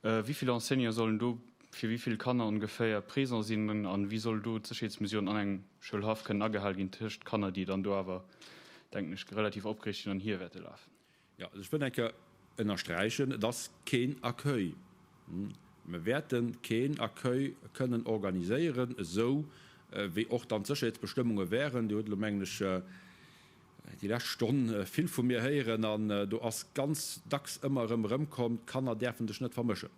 Wéi vill Enseignante sollen do fir wéi vill Kanner ongeféier présent sinn an wéi soll do d'Sécherheetsmesuren an engem Schoulhaff kënnen agehal ginn tëscht Kanner, déi dann do awer, denken ech, relativ opgereegt sinn an hier wäerte lafen? Jo, also ech wëll eng Kéier ënnersträichen, et ass keen Accueil. Mir wäerte keen Accueil kënnen organiséieren, esou wéi och dann d'Sécherheetsbestëmmunge wären. Dir hutt elo, mengen ech, Déi lescht Stonn vill vu mir héieren, an do ass ganz dacks ëmmer erëm erëmkomm, d'Kanner däerfe sech net vermëschen.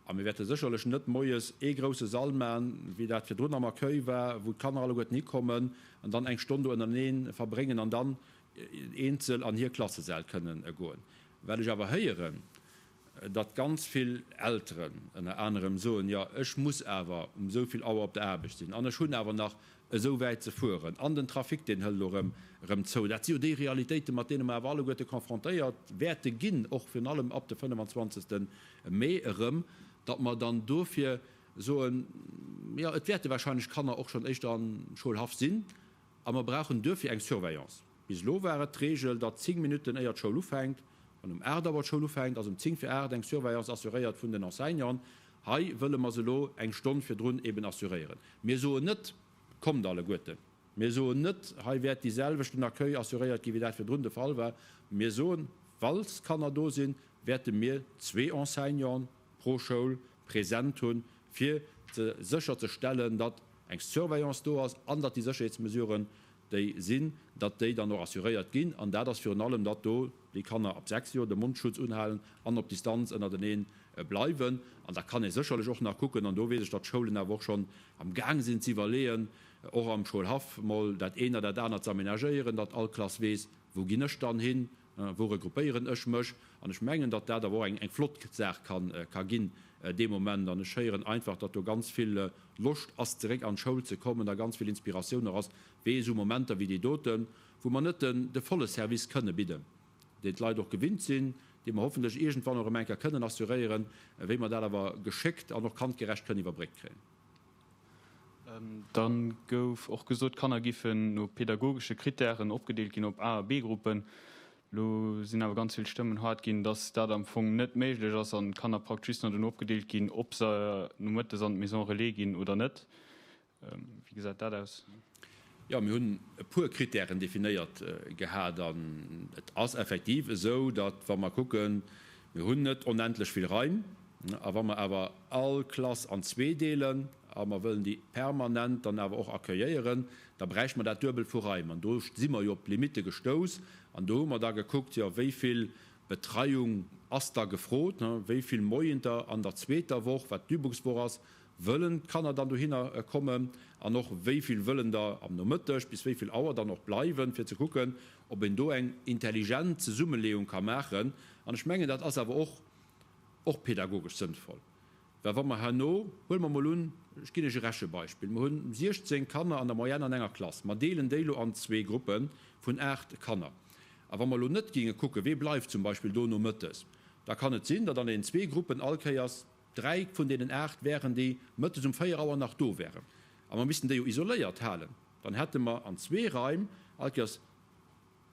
A mir wäerte sécherlech net moies ee grousse Sall man, wéi dat virdrun am Accueil war, wou d'Kanner alleguerten hikommen an dann eng Stonn do ënnerenee verbréngen an dann eenzel an hir Klassesäll kënnen goen. Well ech awer héieren, datt ganz vill Elteren ënner anerem soen, jo ech muss awer um esou vill Auer op der Aarbecht sinn an ech hunn awer nach esou wäit ze fueren an den Trafic deen hëlt elo erëm erëm zou. Dat si jo déi Realitéiten, mat deene mer awer alleguerte confrontéiert wäerte ginn, och virun allem ab de 25. Mee erëm, datt mer dann dofir soen, jo et wäerte wahrscheinlech Kanner och schonn éischter am Schoulhaff sinn a mer brauchen duerfir eng Surveillance. Bis elo war et d'Regel, datt 10 Minutten éier d'Schoul ufänkt, wann um 8 Auer d'Schoul ufänkt, ass um 10 fir 8 eng Surveillance assuréiert vun den Enseignanten. Hei wëlle mer se elo eng Stonn virdrun eben assuréieren. Mir soen net, Kommt alleguerten. Mir soen net, hei wäert dee selwechten Accueil assuréiert ginn, wéi dat virdrun de Fall war. Mir soen, falls Kanner do sinn, wäerte mir zwee Enseignanten pro Schoul present hunn, fir ze sécherzestellen, datt eng Surveillance do ass an datt déi Sécherheetsmesuren, déi sinn, datt déi dann och assuréiert ginn. An dat ass virun allem, datt do déi Kanner ab 6 Joer de Mondschutz unhalen an op Distanz ënnertenee bleiwen. An da kann ee sécherlech och nach kucken, an do weess ech, datt d'Schoulen awer och schonn am Gaang sinn ze iwwerleeën, och am Schoulhaff mol dat eent a dat anert ze amenagéieren, datt all Klass weess, wou ginn ech dann hin, wou regroupéieren ech mech. An ech mengen, datt dat awer och eng flott Saach ka ginn dee Moment. An ech héieren einfach, datt do ganz vill Loscht ass, zeréck an d'Schoul ze kommen a ganz vill Inspiratioun och ass, wéi esou Momenter wéi déi doten, wou mer net de volle Service kënne bidden, deen d'Leit och gewinnt sinn, dee mer hoffentlech iergendwann och erëm eng Kéier kënnen assuréieren, wéi mer dat awer geschéckt an och kandgerecht kënnen iwwerbréckt kréien. Da gouf och gesot, d'Kanner giffen no pedagogesche Krittären opgedeelt ginn op A a B-Gruppen. Elo sinn awer ganz vill Stëmmen haart ginn, dass dat am Fong net méiglech ass an d'Kanner praktesch just nach dono opgedeelt ginn, ob se nomëttes an d'Maison relais ginn oder net. Wéi gesäit dat aus? Jo, mir hunn e puer Krittären definéiert gehat an et ass effektiv esou, datt wa mer kucken, mir hunn net onendlech vill Raim a wa mer awer all Klass an zwee deelen a mer wëllen déi permanent dann awer och accueilléieren, da bräichte mer dat Duebelt vu Raim. An do si mer jo op d'Limitte gestouss an do hu mer da gekuckt, jo wéi vill Betreiung ass da gefrot, wéi vill Moienter an der zweeter Woch, wat d'Übungswoch ass, wëllen d'Kanner dann dohinner kommen an och wéi vill wëllen der am Nomëtteg bis wéi vill Auer dann och bleiwen, fir ze kucken, ob een do eng intelligent Zesummeleeung ka maachen. An ech mengen, dat ass awer och och pedagogesch sënnvoll, well wa mer herno, huele mer emol un, ech ginn Iech e Rechebeispill, mer hunn 16 Kanner an der Moyenne an enger Klass, mer deelen déi elo an zwee Gruppe vun 8 Kanner, a wa mer elo net géinge kucken, wee bleift zum Beispill do nomëttes, da kann et sinn, datt an deenen zwee Gruppen all Kéiers Dräi vun deenen 8 wären, déi mëttes um 4 Auer nach do wären. A mer missten déi jo isoléiert halen. Dann hätte mer an zwee Raim allkéiers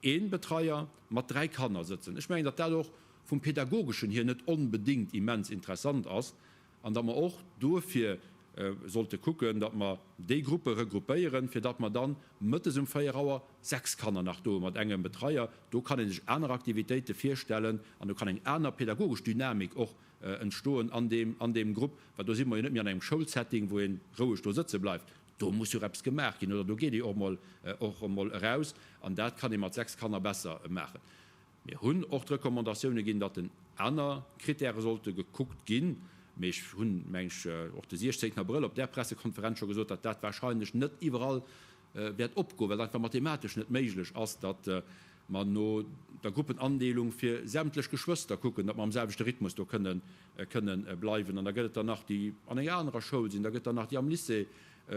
ee Betreier mat dräi Kanner sëtzen. Ech mengen, datt dat och vum Pedagogeschen hier net onbedéngt immens interessant ass an datt mer och duerfir sollte kucken, datt mer déi Gruppe regroupéieren, fir datt mer dann mëttes um 4 Auer 6 Kanner nach do hu mat engem Betreier. Do kann ee sech aner Aktivitéite virstellen an do kann eng aner pedagogesch Dynamik och entstoen an deem, an deem Grupp, well do si mer jo net méi an engem Schoulsetting, wou ee roueg do sëtze bleift. Do muss jo och eppes gemaach ginn oder do geet ee och emol, och emol eraus an dat kann ee mat 6 Kanner besser maachen. Mir hunn och d'Recommandatioune ginn, datt en aner Kritäre sollte gekuckt ginn, mee ech hunn, meng ech, och de 16 Abrëll op där Pressekonferenz scho gesot, datt dat wahrscheinlech net iwwerall wäert opgoen, well et einfach mathematesch net méiglech ass, datt mer no der Gruppenandeelung fir sämtlech Geschwëster kucken, datt mer am selwechte Rhythmus do kënnen bleiwen. An da gëtt et der nach, déi an enger anerer Schoul sinn, da gëtt der nach, déi am Lycée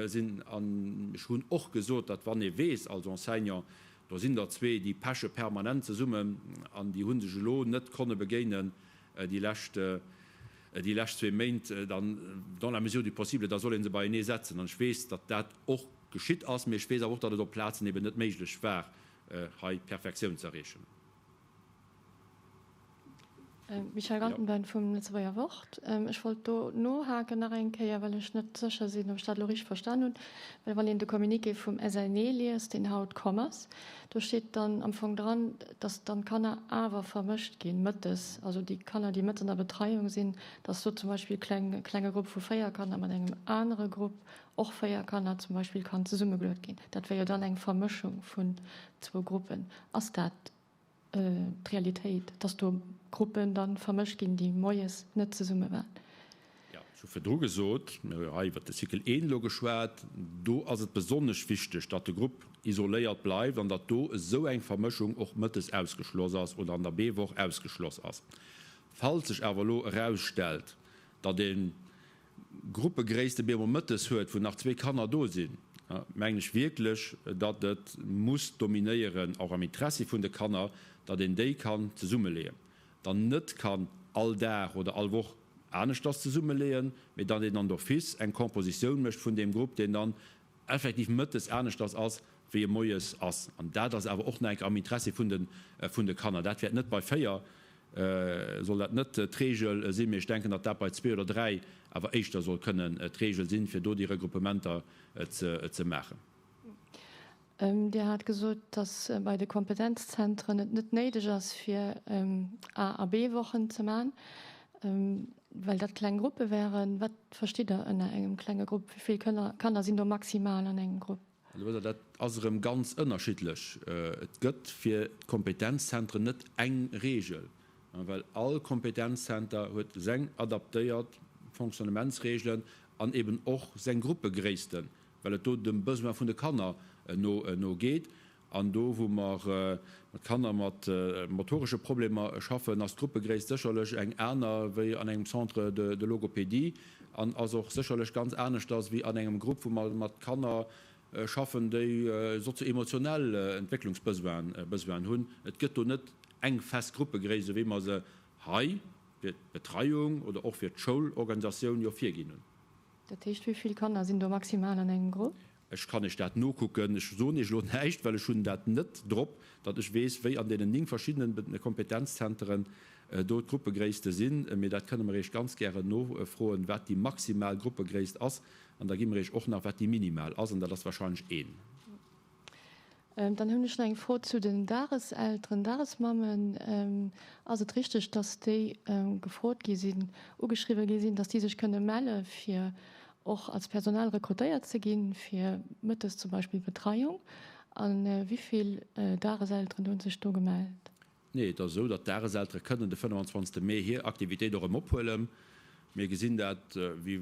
sinn. An ech hunn och gesot, datt wann ee weess als Enseignant, do sinn der zwee, déi peche permanent zesummen an déi hu sech elo net konne begéinen déi lescht, déi lescht zwee Méint, dann, dans la mesure du possible, da soll ee se beienee setzen. An ech weess, datt dat och geschitt ass, mee ech weess awer och, datt et op Plazen eben net méiglech war, hei d'Perfektioun ze erreechen. Michèle Gantenbein vum Lëtzebuerger Wort. Ech wollt do nohaken nach eng Kéier, well ech net sécher sinn, ob ech dat elo richteg verstan hunn. Well wann een de Communiqué vum SNE liest, deen haut komm ass, do steet dann am Fong dran, datt dann d'Kanner awer vermëscht ginn mëttes, also déi Kanner, déi mëttes an der Betreiung sinn, datt do zum Beispill e klenge Grupp vu 4 Kanner mat engem anere Grupp, och 4 Kanner zum Beispill, kann zesummegeluet ginn. Dat wär jo dann eng Vermëschung vun zwou Gruppen. Ass dat d'Realitéit, dass do Gruppen da vermëscht ginn, déi moies net zesumme waren. Jo, ech hu virdru gesot, mir hu jo hei iwwert de Cycle I elo geschwat, do ass et besonnesch wichteg, datt de Grupp isoléiert bleift an datt do esou eng Vermëschung och mëttes ausgeschloss ass oder an der B-Woch ausgeschloss ass. Falls sech awer elo erausstellt, datt ee Gruppegréisste bemol mëttes huet, wou nach zwee Kanner do sinn, mengen ech wierklech, datt et muss dominéieren, och am Interessi vun de Kanner, datt een déi kann zesummeleeën. Dann net kann all Dag oder all Woch aneschters zesummeleeën, mee datt een dann d'office eng Compositioun mécht vun deem Grupp, deen dann effektiv mëttes aneschters ass, wéi e moies ass. An dat ass awer och nach eng Kéier am Interessi vun de, vun de Kanner. Dat wäert net bei 4, soll dat net d'Regel sinn, mee ech denken, datt dat bei zwee oder dräi awer éischter soll kënnen d'Regel sinn, fir do déi Regruppementer ze, ze maachen. Dir hat gesot, datt bei de Kompetenzzentren et net néideg ass, fir A a B-Wochen ze maachen, well dat kleng Gruppe wären. Wat verstitt Der ënner engem klenge Grupp? Wéi vill Kanner sinn do maximal an engem Grupp? Also dat ass erëm ganz ënnerschiddlech. Et gëtt fir d'Kompetenzzentren net eng Reegel, well all Kompetenzzenter huet seng adaptéiert Fonctionnementsreegelen an eben och seng Gruppegréissten, well et do dem Besoin vun de Kanner no geet. An do, wou mer mat Kanner mat motoresche Problemer schaffen, ass d'Gruppegréisst sécherlech eng aner wéi an engem Centre de logopédie an ass och sécherlech ganz aneschters wéi an engem Grupp, wou mer mat Kanner schaffen, déi sozio-emotionell Entwécklungsbesoinen hunn. Et gëtt do net eng fest Gruppegréisst, esou wéi mer se hei fir d'Betreiung oder och fir d'Schoulorganisatioun jo virginn hunn. Dat heescht, wéi vill Kanner sinn do maximal an engem Grupp? Ech kann Iech dat nokucken. Ech soen Iech elo näischt, well ech hunn dat net drop, datt ech weess, wéi an deenen 9 verschiddenen Kompetenzzenteren do d'Gruppegréisste sinn. Mee dat kënne mer Iech ganz gären nofroen, wat déi maximal Gruppegréisst ass. An da gi mer Iech och nach, wat déi minimal ass, an dat ass wahrscheinlech een. Dann hunn ech nach eng Fro zu den Dageselteren, Dagesmammen. Ass et richteg, dass déi gefrot gi sinn, ugeschriwwe gi sinn, dass déi sech kënne melle fir och als Personal rekrutéiert ze ginn, fir mëttes zum Beispill Betreiung? A wéi vill Dageselteren hu sech do gemellt? Nee, et ass esou, datt d'Dageseltere kënnen de 25 Mee hir Aktivitéit och erëm ophuelen. Mir gesinn dat, wéi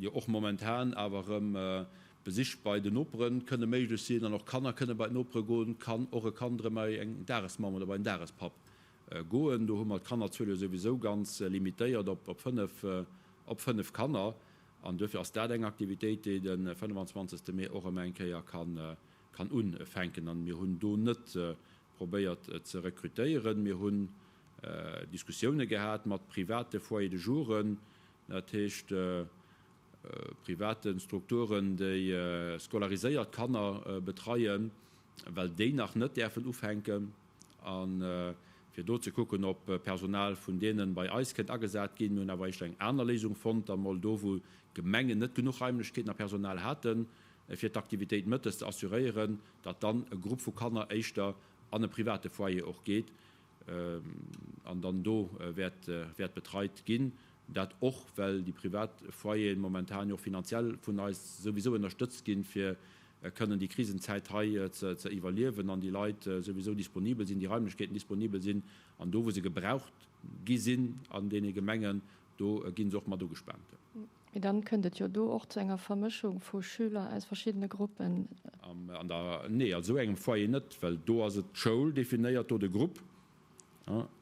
jo och momentan awer erëm Besich bei den Nopere kënne méiglech sinn an och Kanner kënne bei d'Nopere goen, kann och e Kand erëm bei eng Dagesmamm oder bei en Dagespapp goen. Do hu mer d'Kannerzuel jo souwisou ganz limitéiert op 5 Kanner an duerfir ass dat eng Aktivitéit, déi de 25 Mee och erëm eng Kéier kann unfänken. An mir hunn do net probéiert ze rekrutéieren. Mir hunn Diskussioune gehat mat private Foyers de jouren, dat heescht private Strukturen, déi scolariséiert Kanner betreien, well déi nach net däerfen ufänken. A fir do ze kucken, ob Personal vun deene bei eis kënnt agesat ginn. Mir hunn awer éischter eng aner Léisung fonnt, da mol do, wou d'Gemengen net genuch Raimlechkeeten a Personal haten, fir d'Aktivitéit mëttes ze assuréieren, datt dann e Grupp vu Kanner éischter an e private Foyer och geet an dann do wäert betreit ginn. Dat och, well déi privat Foyeren momentan jo och finanziell vun eis souwisou ënnerstëtzt ginn, fir kënnen déi Krisenzäit hei ze iwwerliewen an déi Leit souwisou disponibel sinn, déi Raimlechkeeten disponibel sinn. An do, wou se gebraucht gi sinn an deene Gemengen, do gi se och mat ugespaant. Mee dann kënnt et jo do och zu enger Vermëschung vu Schüler aus verschiddene Gruppen. An der, nee, a sou engem Foyer net, well do ass et d'Schoul definéiert do de Grupp,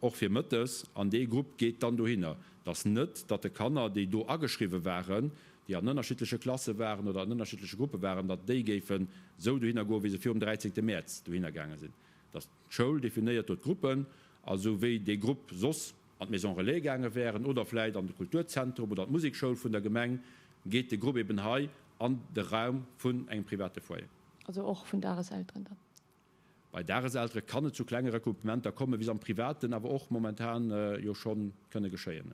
och fir mëttes, an dee Grupp geet dann dohinner. Et ass net, datt de Kanner, déi do ageschriwwe waren, déi an ënnerschiddleche Klasse waren oder an ënnerschiddleche Gruppe waren, datt déi géifen esou dohinner goen, wéi se virum 13. Mäerz dohinner gaange sinn. Et ass d'Schoul definéiert do d'Gruppen, a sou wéi dee Grupp soss an d'Maison Relais gaange wären oder vläit an de Kulturzentrum oder an d'Musekschoul vun der Gemeng, geet de Grupp eben hei an de Raum vun engem private Foyer. Also och vun Dageselteren dann? Bei Dageseltere kann et zu klenge Recoupementer kommen, wéi se am Privaten awer och momentan jo scho kënne geschéien.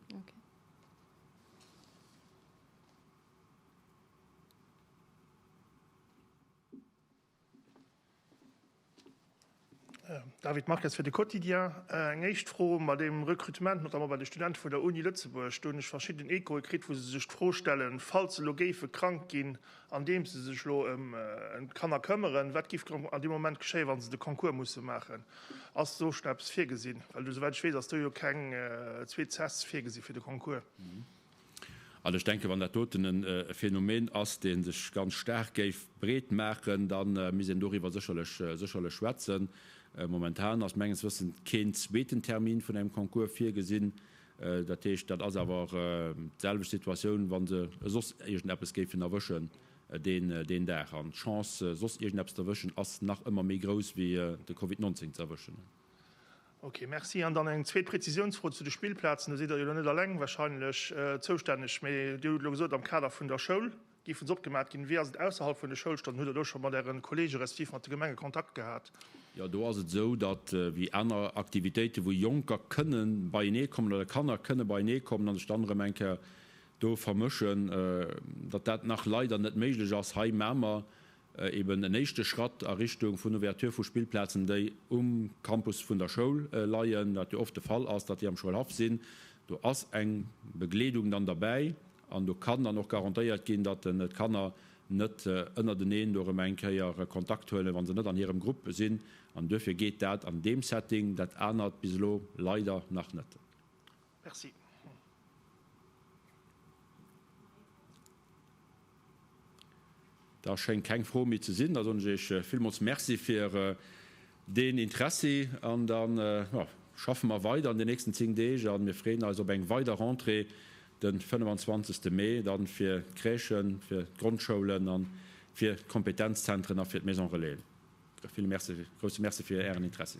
David Marques fir de Quotidien. Eng éischt Fro, Mat deem Recrutement, notamment bei de Studente vun der Uni Lëtzebuerg, do hunn ech verschidden Echoe kritt, wou se sech d'Fro stellen, falls se elo géife krank ginn, andeems se sech elo ëm d'Kanner këmmeren, wat géif an deem Moment geschéien, wa se de Concours musse maachen? Ass do schonn eppes virgesinn? Well esouwäit ech weess, ass do jo keng zweet Sess virgesi fir de Concours. Also ech denken, wann dat doten e Phänomen ass, dee sech ganz staark géif breet maachen, da misst een doriwwer sécherlech, sécherlech schwätzen. Momentan ass menges Wëssens keen zweeten Termin vun engem Concours virgesinn. Dat heescht, dat ass awer d'selwecht Situatioun, wa se soss iergendeppes géifen erwëschen deen, deen Dag. An d'Chance, soss iergendeppes ze erwëschen, ass nach ëmmer méi grouss wéi de Covid 19 ze erwëschen. Ok, merci. An dann eng zweet Prezisiounsfro zu de Spillplazen. Do sidd Der jo elo net eleng wahrscheinlech zoustänneg, mee Dir hutt elo gesot, am Kader vun der Schoul géife se opgemat ginn. Wéi ass et ausserhalb vun de Schoulstonnen? Hutt Der do scho mat Äre Kollege respektiv mat de Gemenge Kontakt gehat? Jo, do ass et esou, datt wéi aner Aktivitéiten, wou Jonker kënne beienee kommen oder Kanner kënne beienee kommen a sech dann erëm eng Kéier do vermëschen, datt dat nach leider net méiglech ass. Hei maache mer Eben en éischte Schratt a Richtung vun Ouverture vu Spillplazen, déi um Campus vun der Schoul leien, wat jo oft de Fall ass, datt déi am Schoulhaff sinn. Do ass eng Begleedung dann derbäi an do kann dann och garantéiert ginn, datt d'Kanner net ënnerteneen do erëm eng Kéier Kontakt huelen, wa se net an hirem Grupp sinn. An duerfir geet dat an deem Setting, dat anert bis elo leider nach net. Merci. Da schéngt keng Fro méi ze sinn. Da soen ech Iech villmools Merci fir deen Interessi an da schaffe mer weider an den nächsten 10 Deeg a mir freeën eis op eng weider Rentrée de 25. Mee dann fir d'Crèchen, fir d'Grondschoulen a fir d'Kompetenzzentren a fir d'Maison Relaisen. Ville Merci, grousse Merci fir Ären Interessi.